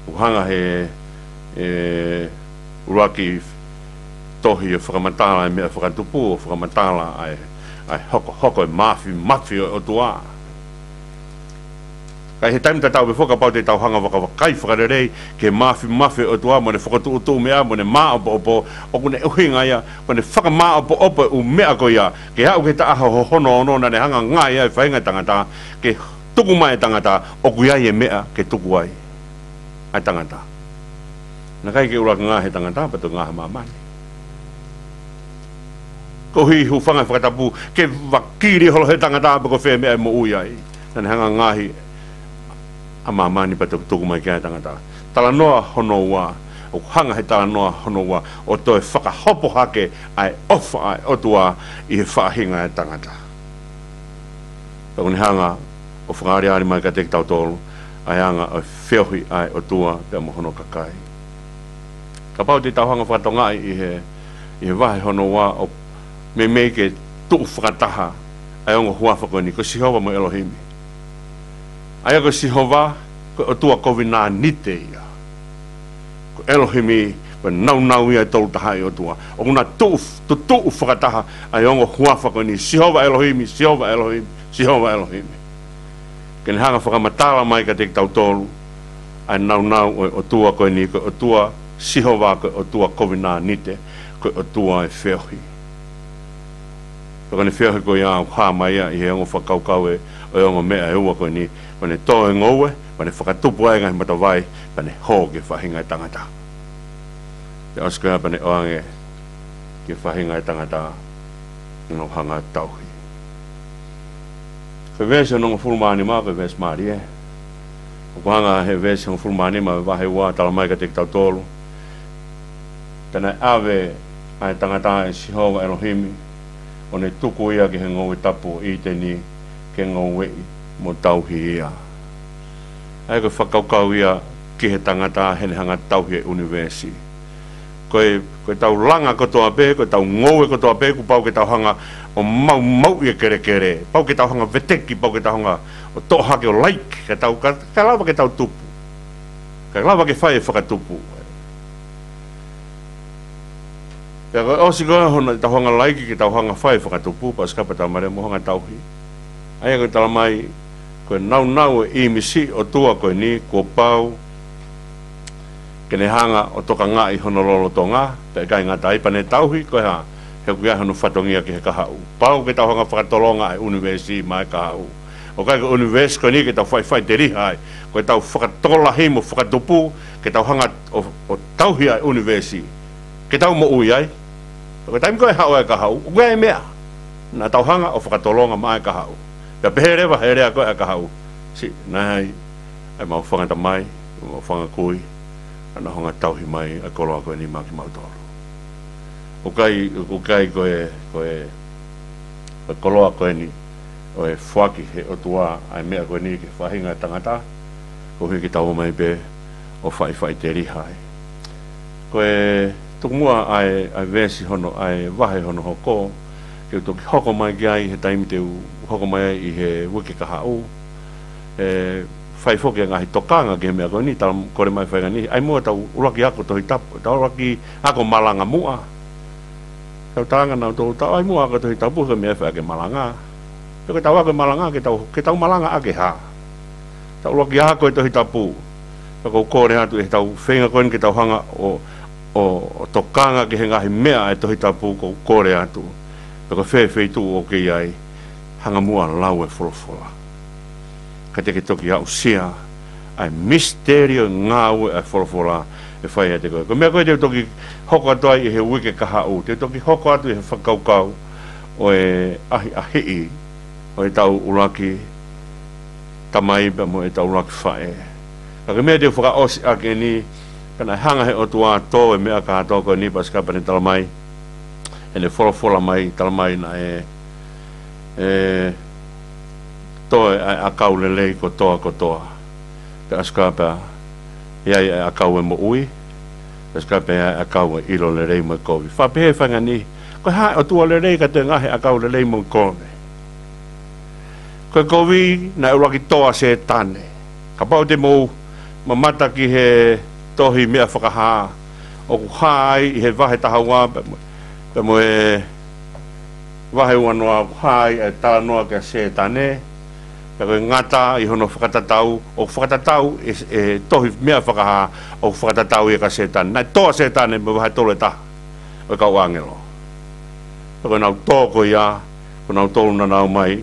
ʻOku hanga ʻe he, ʻe, ʻuluaki tohi ʻo fakamatala e meʻa Fakatupu, ʻo fakamatala ʻa e, ʻa e hokohoko e māfimafi ʻo e ʻOtua. Ka ʻi he taimi tatau pē foki kapau te tau hanga ʻo vakavakai fakalelei ki he māfimafi ʻo e ʻOtua mo ʻene fokotuʻutuʻu meʻa mo ʻene māʻopoʻopo, ʻoku ne ʻuhinga ia, ko ʻene fakamāʻopoʻopo e ʻū meʻa ko ia, ke aʻu ki he taʻu hono ono naʻa ne hanga ʻo ngaohi ai e faʻahinga e tangata, ke tuku mai e tangata, ʻoku ʻi ai e meʻa ke tuku ai ʻa e tangata. Naʻe ʻikai ke ʻuluaki ngaohi e tangata, pea toe ngaohi e māmani. Koeʻuhi hūfanga he fakatapu, ke vakili holo ʻe he tangata pe ko fē meʻa ʻe moʻui ai. Naʻa ne hanga ʻo ngaohi ʻa māmani pea toki tuku mai ki ai ʻa e tangata. Talanoa hono ua, ʻoku hanga he talanoa hono ua ʻo toe fakahopo hake ʻa e ʻofa ʻa e ʻOtua ʻi he faʻahinga ʻo e tangata. Pea ʻoku ne hanga ʻo fakaaliali mai kiate kitautolu ʻa e anga ʻo e feohi ʻa e ʻOtua pea mo hono kakai. Kapau te tau hanga ʻo fakatokangaʻi ʻi he, ʻi he vahe hono ua ʻo meimei ke tuʻu fakataha ʻa e ongo huafa ko eni, ko Sihova mo ʻElohimi. ʻA ia ko Sihova, ko e ʻOtua kovinānite ia. Ko ʻElohimi, ko e naunau ia ʻo e Tolu Tahaʻi ʻOtua. ʻOku na tuʻu, tuʻu, tuʻu fakataha ʻa e ongo huafa ko eni, Sihova ʻElohimi, Sihova ʻElohimi, Sihova ʻElohimi. Ke ne hanga ʻo fakamatala mai kiate kitautolu ʻa e naunau ʻo e ʻOtua ko eni, ko e ʻOtua Sihova, ko e ʻOtua kovinānite, ko e ʻOtua ʻo e feohi. Pea ko ʻene feohi ko ia ʻoku hā mai ia ʻi he ongo fakakaukau ʻo e, ʻo e ongo meʻa ʻe ua ko eni, ko ʻene tō ʻa e ngoue, pea ne fakatupu ʻa e ngaahi matavai, pea ne hō ki he faʻahinga ʻo e tangata. Pea ʻosi ko ia pea ne ʻoange ki he faʻahinga ʻo e tangata, ʻo nau hanga ʻo tauhi. Ko e veesi hongofulu mā nima, ko e veesi mālie. ʻOku hanga he veesi hongofulu mā nima ʻo e vahe ua ʻo talamai kiate kitautolu. Pea naʻe ʻave ʻa e tangata ʻe Sihova ʻElohimi, ʻo ne tuku ia ki he ngoue tapu ʻo ʻĪteni, ke ngoueʻi mo tauhi ia. ʻA ia ko e fakakaukau ia ki he tangata heʻene hanga ʻo tauhi e ʻunivēsi. Ko e, ko ʻetau langa kotoa pē, ko ʻetau ngoue kotoa pē, kuo pau ke tau hanga ʻo maumauʻi e kelekele. Pau ke tau hanga ʻo veteki, pau ke tau hanga ʻo toʻo hake ʻo laiki, ke tau, ka, ka lava ke tau tupu. Ka lava ke fai e fakatupu. Pea ko e ʻosi ko ia hono tau hanga ʻo laiki ke tau hanga ʻo fai e fakatupu, pea ʻosi ko ia pea tau mare mo hanga ʻo tauhi. ʻA ia ko e talamai, ko e naunau ʻo e ʻīmisi ʻOtua ko eni, kuo pau ke ne hanga ʻo tokangaʻi hono lolotonga, pea ʻikai ngata ai pea ne tauhi, ko e hā, he ʻoku ʻi ai hono fatongia ki he kahaʻu. Pau ke tau hanga ʻo fakatolonga ʻa e ʻunivēsi maʻa e kahaʻu. ʻOku ʻikai ko e ʻunivēsi ko eni ke tau faʻifaʻiteliha ai, ko ʻetau fakatokolahi mo fakatupu, ke tau hanga ʻo, ʻo tauhi ʻa e ʻunivēsi, ke tau moʻui ai. Ko e taimi ko ē ʻe haʻu ai e kahaʻu, ʻoku ʻi ai e meʻa naʻa tau hanga ʻo fakatolonga maʻa e kahaʻu. Pea pehē leva he lea ko ē ʻa e kahaʻu, siʻi, naʻe ʻi ai ʻa e mau fanga tamai, mau fanga kui, naʻa nau hanga ʻo tauhi mai ʻa e koloa ko eni maʻa kimautolu. ʻOku ʻikai, ʻoku ʻikai ko e, ko e, ko e koloa ko eni ʻo e foaki he ʻOtua ʻa e meʻa ko eni ki he faʻahinga ʻo e tangata, koeʻuhi ke tau ō mai pē ʻo faʻifaʻiteliha ai. Ko e tuku muʻa ʻa e, ʻa e veesi hono, ʻa e vahe hono hoko, ke u toki hoko mai ki ai he taimi te u hoko mai ai ʻi he uike kahaʻu. ʻE fai foki e ngaahi tokanga ki he meʻa ko eni, tala kole mai fai ngani, ʻai muʻa ʻetau ʻuluaki ako Tohi Tapu, ʻetau ʻuluaki ako malanga muʻa. Tau talanga naʻa tau tau, ʻai muʻa ako Tohi Tapu, ko e meʻa ʻe fai ʻaki e malanga. Pea ko ʻetau ako e malanga, ke tau, ke tau malanga ʻaki e hā? Tau ʻuluaki ako e Tohi Tapu. Pea ʻoku ou kole atu ʻi heʻetau feinga ko eni ke tau hanga ʻo, ʻo, ʻo tokanga ki he ngaahi meʻa ʻa e Tohi Tapu, ʻoku ou kole atu, pea ko e fē feituʻu ʻoku ke ʻi ai, hanga muʻa ʻo lau e folofola, ka te ke toki aʻusia ʻa e misiteli ʻo e ngāue ʻa e folofola ʻe fai ʻiate koe. Ko e meʻa ko ē te u toki hoko atu ai ʻi he uike kahaʻu, te u toki hoko atu ʻi he fakakaukau ʻo e ʻahiʻahiʻi ʻo ʻetau ʻuluaki tamai pea mo ʻetau ʻuluaki faʻē. Ka ko e meʻa te u fakaʻosi ʻaki eni, ka naʻe hanga he ʻOtua ʻo tō e meʻa kātoa ko eni, pea ʻosi ko ia pea ne talamai, heʻene folofola mai, talamai naʻe, ʻe, tō e ʻakau lelei kotoa kotoa. Pea ʻosi ko ia pea ʻi ai e ʻakau ʻo e moʻui, pea ʻosi ko ia pea ʻi ai e ʻakau ʻo e ʻilo lelei mo e kovi. Faʻa pehē fai ngani, ko e hā e ʻOtua lelei ka toe ngaohi e ʻakau lelei mo e kovi? Ko e kovi naʻe ʻuluaki tō ʻa Sētane. Kapau te mou mamata ki he tohi Meʻa Fakahā, ʻoku hā ai ʻi he vahe taha ua, pea mo, pea mo e vahe ua noa, ʻoku hā ai e talanoa kia Sētane, pea ko e ngata ʻi hono fakatatau, ʻoku fakatatau e, e tohi Meʻa Fakahā, ʻoku fakatatau ia kia Sētane. Naʻe tō ʻa Sētane mei he vahe tolu ʻe taha ʻo e kau ʻāngelo. Pea ko ʻenau tō ko ia, ko kinautolu naʻa nau ō mai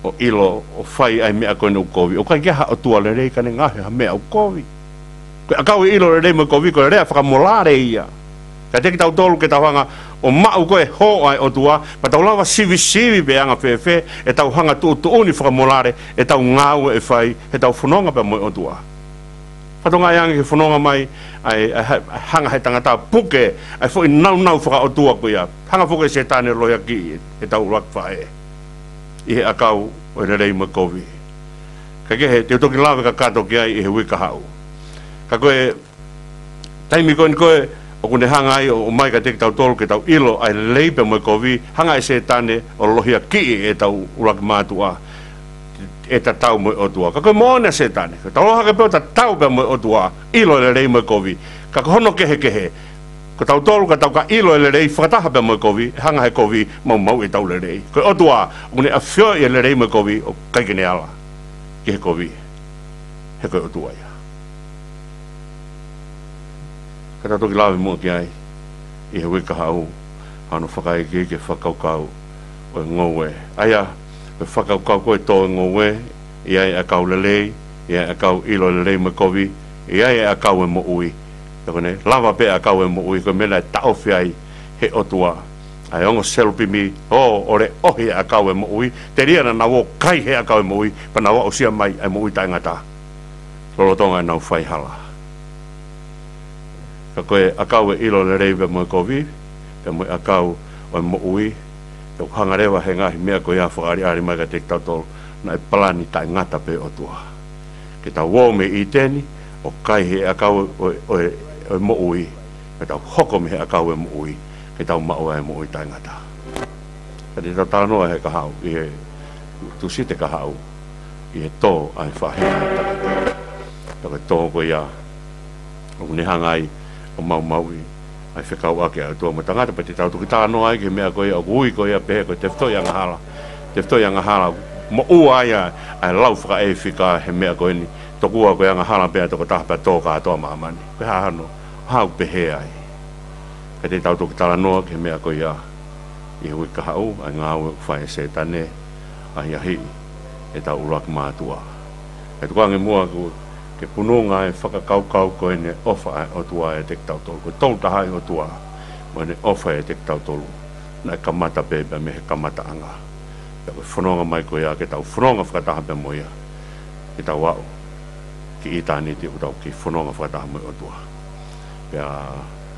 ʻo ʻilo, ʻo fai ʻa e meʻa ko eni ʻoku kovi. ʻOku ʻikai ke ʻi ai ha ʻOtua lelei ka ne ngaohi ha meʻa ʻoku kovi. Ko e ʻakau ʻo e ʻilo lelei mo e kovi, ko e lea fakamolale ia. Kiate kitautolu ke tau hanga ʻo maʻu ko e hō ʻa e ʻOtua, pea tau lava sivisivi pe anga fēfē ʻetau hanga tuʻutuʻuni fakamolale ʻetau ngāue ʻe fai heʻetau fononga pea mo e ʻOtua. Fatongia ange ke fononga mai ʻa e, ʻa e ha-, hanga he tangata puke ʻa e foʻi nāunau fakaʻotua ko ia. Hanga foki ʻe Sētane ʻo lohiakiʻi ʻetau ʻuluaki faʻē ʻi he ʻakau ʻo e lelei mo e kovi. Kae kehe, te u toki lave kakato ki ai ʻi he uike kahaʻu. Ka ko e taimi ko eni ko ē ʻoku ne hanga ai ʻo, ʻo ʻomai kiate kitautolu ke tau ʻilo ʻa e lelei pea mo e kovi, hanga ʻe Sētane ʻo lohiakiʻi ʻetau ʻuluaki mātuʻa ʻe tatau mo e ʻOtua. Ka ko e moʻoni ʻa Sētane, ko e tau hake pē ʻo tatau pea mo e ʻOtua, ʻilo e lelei mo e kovi. Ka ko hono kehekehe, ko tautolu ka tau ka ʻilo e lelei fakataha pea mo e kovi, ʻe hanga he kovi maumauʻi ʻetau lelei. Ko e ʻOtua, ʻoku ne ʻafioʻi e lelei mo e kovi, ʻoku ʻikai ke ne ala ki he kovi, he ko e ʻOtua ia. Ka tau toki lave muʻa ki ai ʻi he uike kahaʻu, hano fakaikiiki e fakakaukau ʻo e ngoue. ʻA ia, ko e fakakaukau ko e tō e ngoue, ʻi ai e ʻakau lelei, ʻi ai e ʻakau ʻilo e lelei mo e kovi, ʻi ai e ʻakau e moʻui. Pea ko ʻene lava pē ʻakau e moʻui, ko e meʻa naʻe taʻofi ai he ʻOtua ʻa e ongo selupimi, ʻo, ʻo leʻohi e ʻakau e moʻui, telia naʻa nau ō ʻo kai he ʻakau e moʻui, pea nau aʻusia mai ʻa e moʻui taʻengata lolotonga ʻenau faihala. Ka ko e ʻakau e ʻilo lelei pea mo e kovi, pea mo e ʻakau ʻo e moʻui, ʻoku hanga leva he ngaahi meʻa ko ia ʻo fakaʻaliʻali mai kiate kitautolu, naʻe palani taʻengata pē ʻOtua. Ke tau ō mei ʻĪteni, ʻo kai he ʻakau ʻo, ʻo, ʻo e moʻui, ke tau hoko mei he ʻakau e moʻui, ke tau maʻu ai e moʻui taʻengata. Ka te tau talanoa he kahaʻu, ʻi he Tūsite kahaʻu, ʻi he tō ʻa e faʻahinga ʻo e tangata. Ka ko e tō ko ia, ʻoku ne hanga ai ʻo maumauʻi ʻa e fekauʻaki ʻa e ʻOtua mo e tangata, pea te tau toki talanoa ai ki he meʻa ko ia, ʻoku ui ko ia pehē ko e tefitoʻi angahala. Tefitoʻi angahala, moʻua ai ʻa e lau fakaʻēfika he meʻa ko eni, tokua ko e angahala pē ʻa e tokotaha pea tō kātoa māmani. Ko e hā hano, hā ʻoku pehē ai. Ka te tau toki talanoa ki he meʻa ko ia, ʻi he uike kahaʻu, ʻa e ngāue ʻoku fai ʻe Sētane, ʻahiʻahiʻi ʻetau ʻuluaki mātuʻa. Kae tuku ange muʻa ke, ke pununga e fakakaukau ko eni ʻofa ʻa e ʻOtua ʻiate kitautolu. Ko e Tolu Tahaʻi ʻOtua, mo ʻene ʻofa ʻiate kitautolu, naʻe kamata pē pea mei he kamataʻanga. Pea ko e fononga mai ko ia, ke tau fononga fakataha pea mo ia, ke tau aʻu ki ʻitāniti ʻoku tau kei fononga fakataha mo e ʻOtua. Pea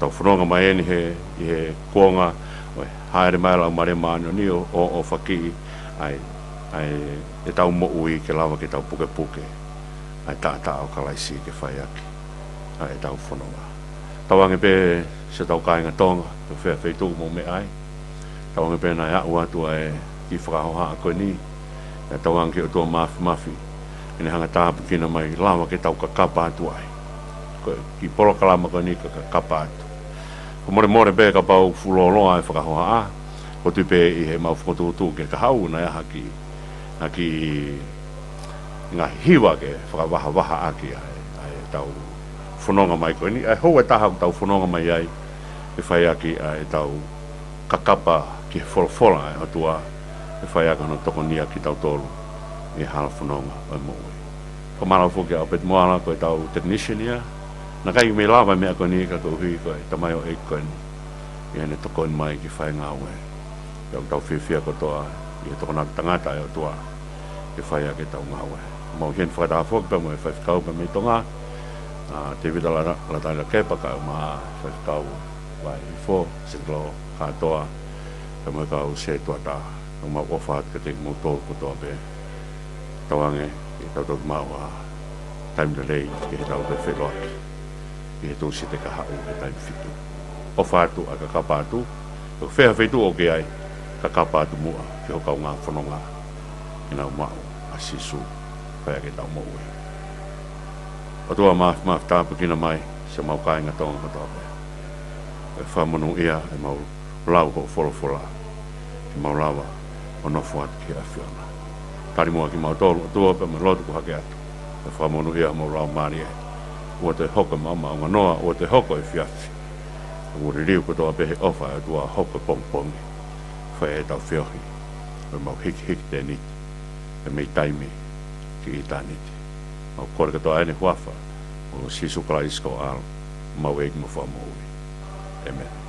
tau fononga mai eni he, ʻi he kuonga ʻo e hāʻele mai ʻa e Laumālie Māʻoniʻoni ʻo, ʻo, ʻo ʻofakiʻi ʻa e, ʻa e, ʻetau moʻui ke lava ke tau pukepuke ʻa e taʻataʻa ʻo Kalaisi ke fai ʻaki ʻa ʻetau fononga. Tauange pē siʻotau kāinga Tonga, pe ko fē feituʻu ʻoku mou meʻa ai. Tauange pē naʻe aʻu atu ʻa e kiʻi fakahohaʻa ko eni. Pea tauange ki he ʻOtua Māfimafi ke ne hanga ʻo tāpuekina mai, lava ke tau kakapa atu ai. Ko e kiʻi polokalama ko eni ka kakapa atu. Fakamolemole pē kapau ʻoku fuʻu lōloa e fakahohaʻa, ʻoku ou tui pē ʻi heʻemau fokotuʻutuʻu ki he kahaʻu naʻe ʻi ai ha kiʻi, ha kiʻi ngaahi hiva ke fakavahavahaʻaki ʻa e, ʻa ʻetau fononga mai ko eni, ʻa e houa ʻe taha ʻoku tau fononga mai ai, ke fai ʻaki ʻa ʻetau kakapa ki he folofola ʻa e ʻOtua, ke fai ʻaki hono tokonia kitautolu ʻi he hala fononga ʻo e moʻui. Fakamālō foki kia ʻAupeti Moala ko ʻetau technician ia, naʻe ʻikai mei lava e meʻa ko eni ka koeʻuhi ko e tamaioʻeiki ko eni, ʻi heʻene tokoni mai ki he fai ngāue. Pea ʻoku tau fiefia kotoa ʻi he tokonaki tangata ʻa e ʻOtua ke fai ʻaki ʻetau ngāue. Mau ʻi heni fakataha foki pea mo e faifekau pea mei Tonga, ʻa Tēvita La-, Latailakepa, kae ʻumaʻā e faifekau Vaihifo, Sekilō kātoa, pea mo e kau sētuata. Mau ʻofa atu kiate kimoutolu kotoa pē. Tauange ke tau toki maʻu ʻa e taimi lelei ki heʻetau toe feʻiloaki ʻi he Tūsite kahaʻu he taimi fitu. ʻOfa atu ʻa e kakapa atu, pe ko fē ha feituʻu ʻoku ke ʻi ai, kakapa atu muʻa ki hoʻo kaungā fononga, ke nau maʻu ʻa Sīsū, fai ʻaki ʻetau moʻui. ʻOtua Māfimafi, tāpuekina mai siʻomau kāinga Tonga kotoa pē. ʻE fakamonūʻia ʻemau lau hoʻo folofola, ke mau lava ʻo nofo atu ki he ʻAfiona. Tali muʻa kimautolu, ʻOtua, pea mo e lotu kuo hake atu. ʻE fakamonūʻia homau laumālie. ʻOua toe hoko e maʻumaʻunganoa, ʻoua toe hoko e efiafi. ʻOku liliu kotoa pē he ʻofa ʻa e ʻOtua, hoko e pongipongi. Fai ʻetau feohi ʻo ʻemau hikihiki tēniti, pea mei taimi ki ʻitāniti. Mau kole kotoa ʻeni he huafa ʻo Sīsū Kalaisi ko ho ʻAlo, homau ʻEiki mo Fakamoʻui. ʻĒmeni.